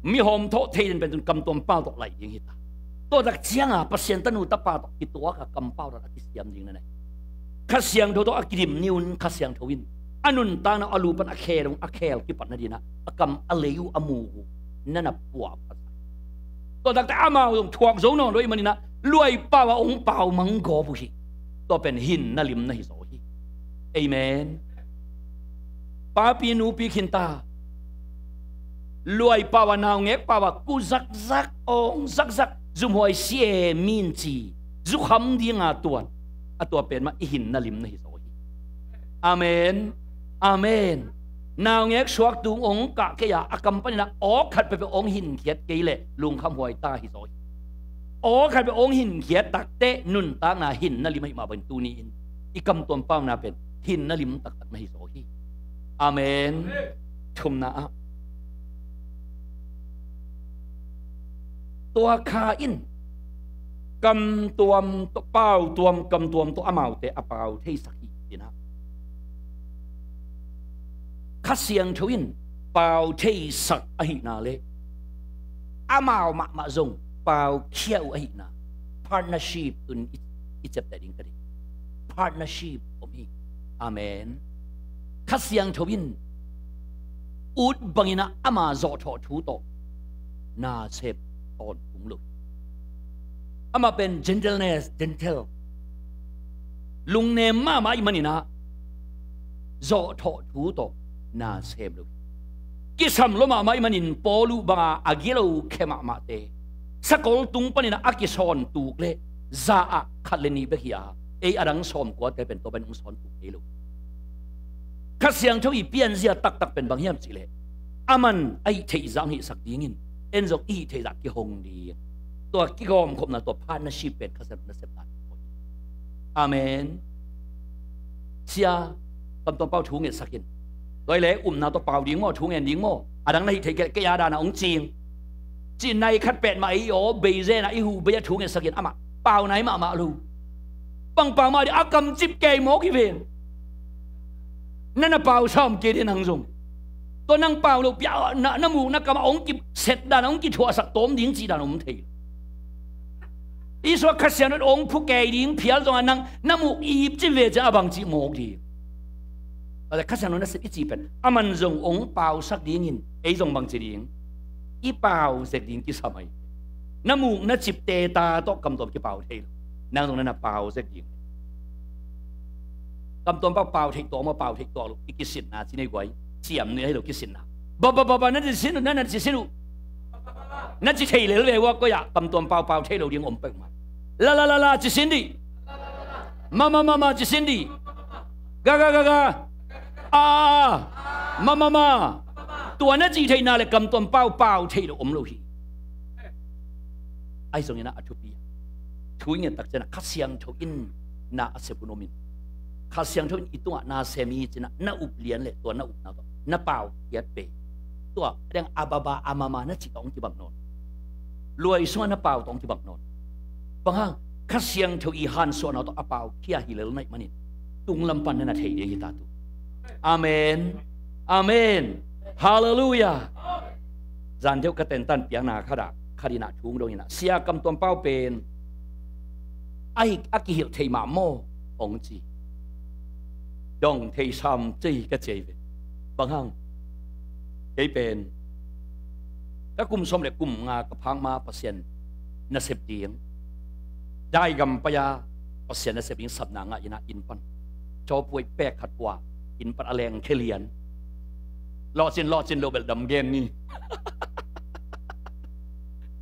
Mi hawmthawh thei den pen tun kamtuam pau tawh laih ding hi ta. Tua tak cianga Pasian tanu tapa tawh kituak a kampau tawh a kisiam ding na nei. Kha Siangtho tawh a kidim ni un, Kha Siangtho in a nuntakna a lu pan a khel ung a khel kipat nadinah a kam a lei uh a mu uh na na puah phat. Tua takte amau zong thuak zo nawn lo i maninah luai pau a hong pau mang gawp uh hi. Tua pen hinna limna hi zaw hi. Amen. Papi nupi khinta luai pau a naungek pau a ku zakzak awng zakzak zumhuai sie min ci zukham dinga tuan a tua pen mah i hinna limna hi zaw hi. Amen. Amen. Naungek suak tung ong kah kei a a kam panin a aw khat peuhpeuh ong hinkhiat kei leh lungkham huai ta hi zaw hi. Aw khat peuh ong hinkhiat takte nuntakna hinna lim ahi mah bangin tuni in i kam tuam pauna pen hinna lim taktak na hi zaw hi. Amen. Thumna ah Tua kha in kamtuam tawh, pautuam kamtuam tawh amaute a pau theisak hi, ci-in ah Kha Siangtho in pau theisak ahihna le amau mahmah zong paukhia uh ahihna, partnership tun i, i ciapteh ding ka deih. Partnership om hi. Amen. Kha Siangtho in ut bangin ah ama zawhthawh thu tawh nasem tawntung lo hi. Amah pen gentleness, gentle, lungnem mahmah ahih manin ah zawhthawh thu tawh nasem lo hi. Kisam lua mahmah ahih manin Paul uh banga a gilo khe mahmahte sakol tung panin ah a kisawn tuk le za ah khat le nih bek hi a, ei a dang sawmkuate pen tua pen hong sawn tuk kei lo. Kha Siangtho i pianzia taktak pen bang hiam cih leh, aman a hih theih zah hong hihsak dingin en zong i hih theih zah kihong ding. Tua kigawmkhopna, tua partnership pen Kha Siangtho nasepna. Amen. Sia, kamtuam pau thu ngetsak in. Tua hi leh upna tawh pau ding maw, thu ngen ding maw? A dang na hih theih kei, kei a dan a hong cing, ci-in nai khat pet mah ei aw bei zen a i huh bei a thu ngetsak in, amah pau nai mahmah lo. Bang pau mah ding, a kamcip kei mawk hi ven. Na na pau sam kei ding nang zong. Tua nang pau lo pia na, na muk na kam a hong kiset dan, hong kithuahsak tawm ding cih dan om thei. Isua Kha Siangtho hong phu kei ding phial zong a nang na muk ip cin ve ciang a bang cih mawk ding. Tua leh Kha Siangtho nasep i cih pen aman zong hong pausak dingin ei zong bang ci ding? I pau zek ding kisam ahi. Na muk na cipte ta tawh kamtuam kipau thei lo. Nang zong na na pau zek ding. Kamtuam pau pau theih tuak maw, pau theih tuak lo. I kisinna ci nei guai. Ciam nei ahi lo kisinna. Ba ba ba ba, na ci sin uh, na na ci sin uh. Na ci thei lel ve ua koi ah, kamtuam pau pau thei lo ding om pek mah. La la la la ci sin dih. Ma ma ma ma ci sin dih. Ga ga ga ga. A a a. Ma ma ma. Tua na ci theihna le kamtuam pau pau thei lo om lo hi. Ahi zongin ah a thupi a, thu i nget tak ciangin ah Kha Siangtho in na a sep hun om in, Kha Siangtho in i tungah na sem hi ci-in ah na up lian le tua na upna tawh na pau kiat pe. Tua a dang a ba ba a ma ma na cih tawh hong kibang nawn. Luai sungah na pau tawh hong kibang nawn. Bang hang? Kha Siangtho i hansuahna tawh a pau khia hi lel na hih manin tunglam pan na na thei ding hi ta tu. Amen. Amen. Halleluiah. Zan deuh ka tentan piakna khat ah, khat in ah thu hong dong in ah, sia, kamtuam pau pen a hi, a kihilh thei mah maw? Hong ci. Dong thei sam cei ka ci hi ve. Bang hang? Kei pen ka kum sawm le kum nga ka phak ma Pasian nasep ding, Daigam pai-a Pasian nasep ding sapna ngah in ah inn pan, cawpuai pek khat kua, inn pan a leng khe lian. Lawhcin, lawhcin lo bel dam gen ni.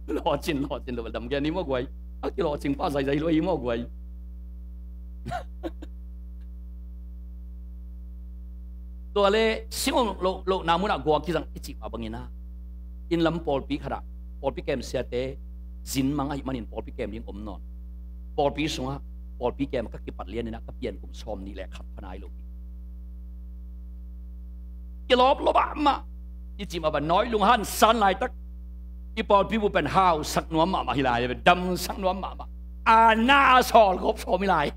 Lawhcin, lawhcin lo bel dam gen ni maw guai. A kilawhcing pa zaizai lo hi maw guai. Tua le sing lo, lo, lohna munah gua kizang i cih mah bangin ah, inn lam pawlpi khat ah pawlpi kem siate zin mang ahih manin pawlpi kem ding om nawn. Pawlpi sungah pawlpi kem ka kipat lian in ah ka pian kum sawm nih le khat pha nai lo hi. Kilawp lua mahmah i cih mah bang, nawi lunghan san laitak i pawlpi bu pen hausak nuam mahmah hi lai, damsak nuam mahmah. A na a sawl gawp sawm hi lai.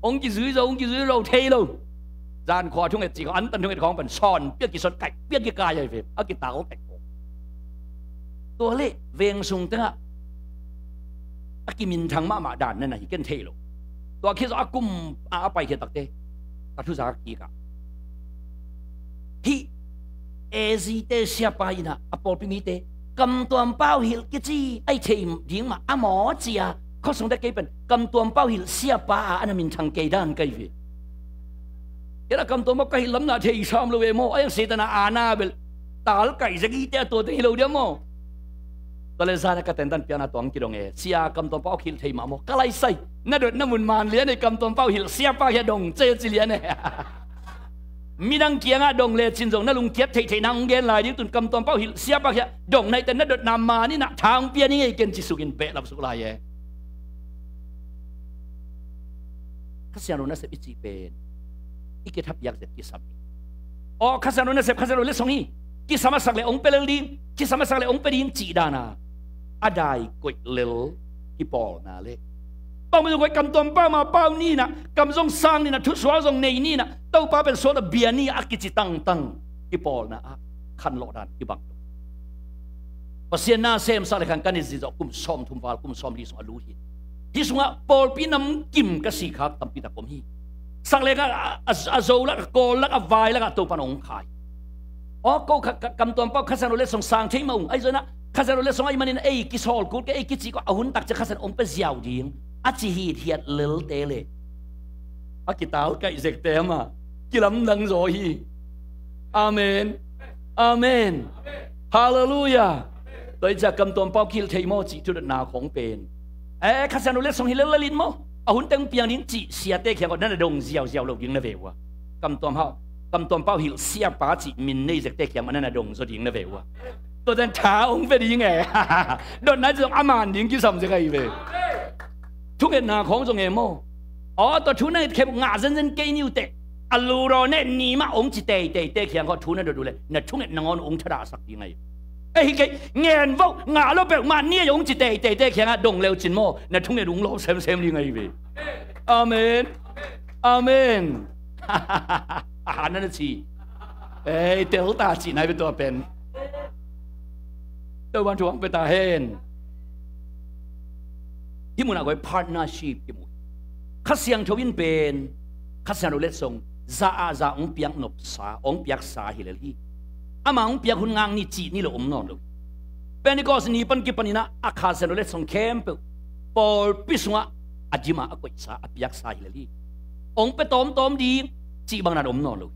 Hong kizui zo, hong kizui zo thei lo. Zan khua thunget cih khawng, antan thunget khawng pen sawn pia, kisuan kaih pia, kikai ahi ve. A kital kaih khawng. Tua leh veng sung tengah a kiminthang mahmah dan na na hi ken thei lo. Tua khit zawh a kum a, a paikhia takte ka thuza kik ah, hih A Z te siapa in ah a pawlpi mite kamtuam pau hilh kici a hi thei ding mah a maw ci-a, khuasung te kei pen kamtuam pau hilh siapa a, a na minthang kei dan ka hi ve. Kei lah kamtuam pau ka hilh lamna thei sam lo ve maw? A hiang Satan a ana bel tal kaih zek ite a tua teng hi lo dia maw? Tua le zan a ka tentan piakna tuang kidong e, sia, kamtuam pau hilh thei mah maw? Ka laisai, na dotna mun man lian e, kamtuam pau hilh siapa hi a dong cei a ci lian e. Midang kiangah dong lecin zong na lungkiat theihtheihna hong gen lai ding tun, kamtuam pau hilh siapa hi a dong na hihte na dotna man in ah tha hong pia ni ngei ken ci sukin behlap suk lai e. Kha Siangtho nasep i cih pen i kithapiak zet kisam hi. Aw, Kha Siangtho nasep, Kha Siangtho letsong hi. kisam a sak le hong pia lel ding, kisam a sak le hong pia ding cih dan a, a dai koih lel kipawlna le, bangmah zong koih kamtuam pau ma pau ni in ah, kam zong sang ni in ah, thusuak zong nei ni in ah, Topa pen sual a bia ni a kici tangtang kipawlna ah khanlawh dan kibang. Pasian na semsak le khang kan i zizawh kum sawmthum val, kum sawmli sung a lu hi. Hih sungah pawlpi namkim ka sikhak tampi tak om hi. Sak le a, a, a zo lak, a kawl lak, a vai lak ah Topa in hong khai. Aw, ko kha, kha, kamtuam pau Kha Siangtho letsong sang thei mah ung. Ahi zongin ah Kha Siangtho letsong ahih manin ei kisawl kul kei, ei kici kul, a hun tak ciang Kha Siangtho hong pia ziau ding a ci hithiat lelte le a kitalkaih zekte amah kilamdang zaw hi. Amen. Amen. Halleluiah. Tua hi ciang kamtuam pau kihilh thei maw cih thudotna khong pen, eh, Kha Siangtho letsong hi lel lel in maw, a hun teng piang ding cih siate kiang khaw na na dong ziauziau lo ding na ve uh a. Kamtuam hau, kamtuam pau hilh siapa cih min nei zekte kiang mah na na dong zaw ding na ve uh a. Tua ciang tha hong pia ding e. Dotna ci zong a man ding kisam zek ahi ve. Thungetna khawng zong e maw? Aw, tua thu na nget khep uh, ngah zenzen kei ni uh teh, a lu raw ne ni mah hong ci teiteite kiang khaw thu na dot uh leh na thunget nangawn hong thadahsak ding ahi. Ei hi kei, ngen vo, ngah lo peuhmah ni ahi hong ci teiteite kiangah dong leu cin maw, na thunget hong lawp semsem ding ahi ve. Amen. Amen. A han na na ci. Ei, tel ta cihna hi ve tua pen. Topan thu hong pia ta hen. Hih munah koi partnership kimu. Kha Siangtho in pen Kha Siangtho letsong za ah za hong piak nopsa, hong piaksa hi lel hi. Ama hong piak hun ngak ni cih ni lo om nawn lo. Pentecost ni pan kipan in ah a Kha Siangtho letsong khempeuh pawlpi sungah a dim a, a koihsa, a piaksa hi lel hi. Hong pia tawmtawm ding cih bang na om nawn lo.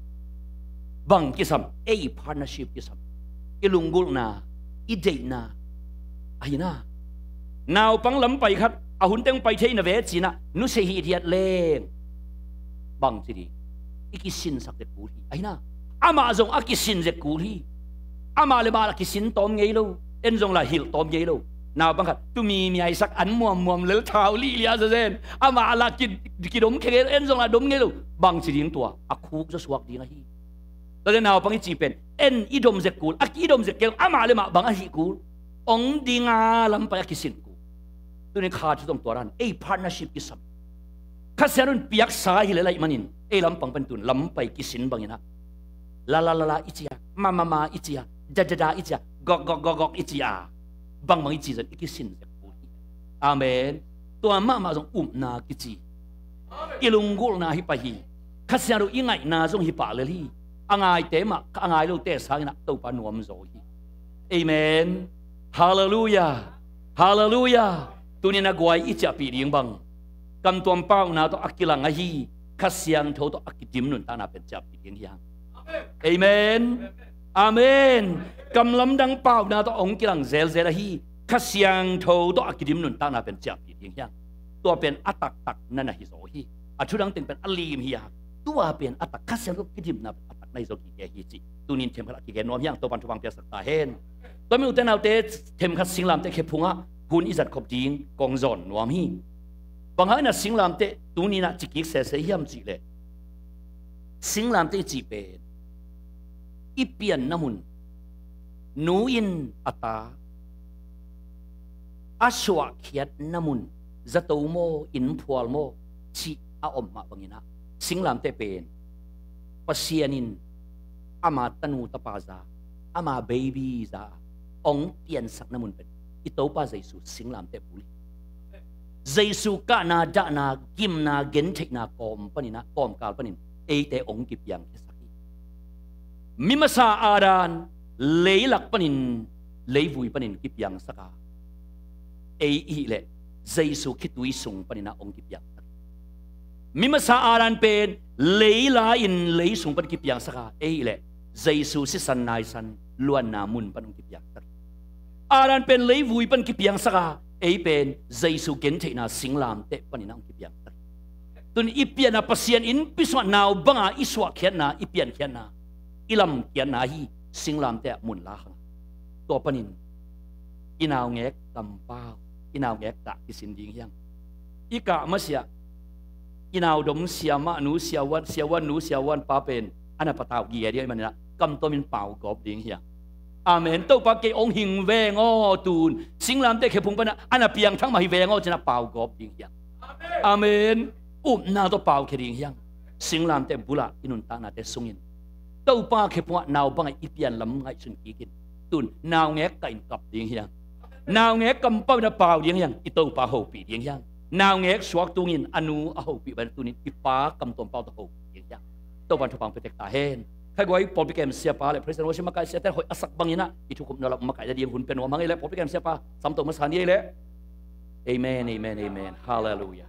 Bang kisam, ei partnership kisam. I lunggulhna, i deihna, ahi na. Naupang lam pai khat, a hun teng pai thei na ve ci-in ah nusia hithiat leng, bang ci ding, i kisinsak zek kul hi, ahi na. Amah zong a kisin zek kul hi. Amah le mah la kisin tawm ngei lo, en zong la hilh tawm ngei lo. Naupang khat tu mi miaisak an muammuam lel thau lihliah zazen, amah la ki, kidom khe ngei lo, en zong la dom ngei lo. Bang ci ding tua, a khuk zaw suak ding ahi. Tua leh naupang i cih pen en i dom zek kul, a ki dom zek kei lo, amah le mah bang ahih kul, hong ding a lam pai a kisin kul. Tuni Kha Siangtho zong tua dan, ei partnership kisam. Kha Siangtho in piaksa hi lel ahih manin ei lampang pan tun lam pai kisin bangin ah la la la la i ci a, ma ma ma i ci a, da da da i ci a, gawk gawk gawk gawk i ci a, bangbang i ci zong i kisin zek kul hi. Amen. Tua mahmah zong upna kici. I lunggulhna hi pah hi. Kha Siangtho i ngaihna zong hi pah lel hi. A ngaite mah, a ngai lote sangin ah Topa nuam zaw hi. Amen. Halleluiah. Halleluiah. Tuni-in a guai i ciahpih ding bang, kamtuam pauna tawh a kilang ahi Kha Siangtho tawh a kidim nuntakna pen ciahpih ding hi hang. Amen. Amen. Kam lamdang pauna tawh hong kilang zelzel ahi Kha Siangtho tawh a kidim nuntakna pen ciahpih ding hi hang. Tua pen a taktak na na hi zaw hi. A thudang teng pen a lim hi a, tua pen a tak, Kha Siangtho kidimna pen a tak na hi zaw kik hi ci. Tuni-in themkhat a kigen nuam hi hang, Topan thupha piaksak ta hen. Tua mi ute naute, themkhat singlamteh khe phungah hun i zat khop ding kong zawn nuam hi. Bang hangin a singlamteh tuni-in ah cikik sese hiam cih leh, singlamteh i cih pen i pianna mun, nu in a ta a suahkhiatna mun, zato maw, innphual maw cih a om mah bangin ah, singlamteh pen Pasian in ama tanu tapa za, ama baby za hong piansakna mun pen i Topa Jesu singlamteh bul hi. Jesu kahna, dahna, gimna, gentheihna kawm panin ah, kawmkal panin eite hong kipiangkhiasak hi. Mi masa Adam leilak panin, leivui panin kipiangsak a, ei i hih leh Jesu khitui sung panin ah hong kipiangsak hi. Mi masa Adam pen leila in lei sung pan kipiangsak a, ei i hih leh Jesu sisan naisan luanna mun pan hong kipiangsak hi. Adam pen leivui pan kipiangsak a, ei pen Jesu gentheihna singlamteh panin ah hong kipiangsak hi. Tun i pianna, Pasian innpi sungah nau banga i suahkhiatna, i piankhiatna, i lamkhiatna hi singlamteh ah mun la hang. Tua panin i naungek kampau, i naungek kah kisin ding hi hang. I kah masiah i naudom siamah nu, siavuan, siavuan nu, siavuan pa pen a na patau gia ding ahih manin ah kamtuamin pau gawp ding hi hang. Amen. Topa kei hong hing veng aw tun. Singlamteh khephung pana a na piangthak mah hi veng aw ci-in a pau gawp ding hi hang. Amen. Upna tawh pau khia ding hi hang. Singlamteh bulah i nuntaknate sungin Topa khephungah nau bangah i pian lam ngaihsun kikin tun naungek kah in kap ding hi hang. Naungek kampau in a pau ding hi hang. I Topa hopih ding hi hang. Naungek suak tungin a nu a hopih bang tunin i Pa kamtuam pau tawh hopih ding hi hang. Topa in thupha hong pia tek ta hen. Khaiguai pawlpi kem siapa le Praise and Worship makaih siate hoih a sak bangin ah i thukhupna lam makaih nading hun pia nuam hang ei le pawlpi kem siapa Samto masa ni ei le. Amen, amen, amen. Hallelujah.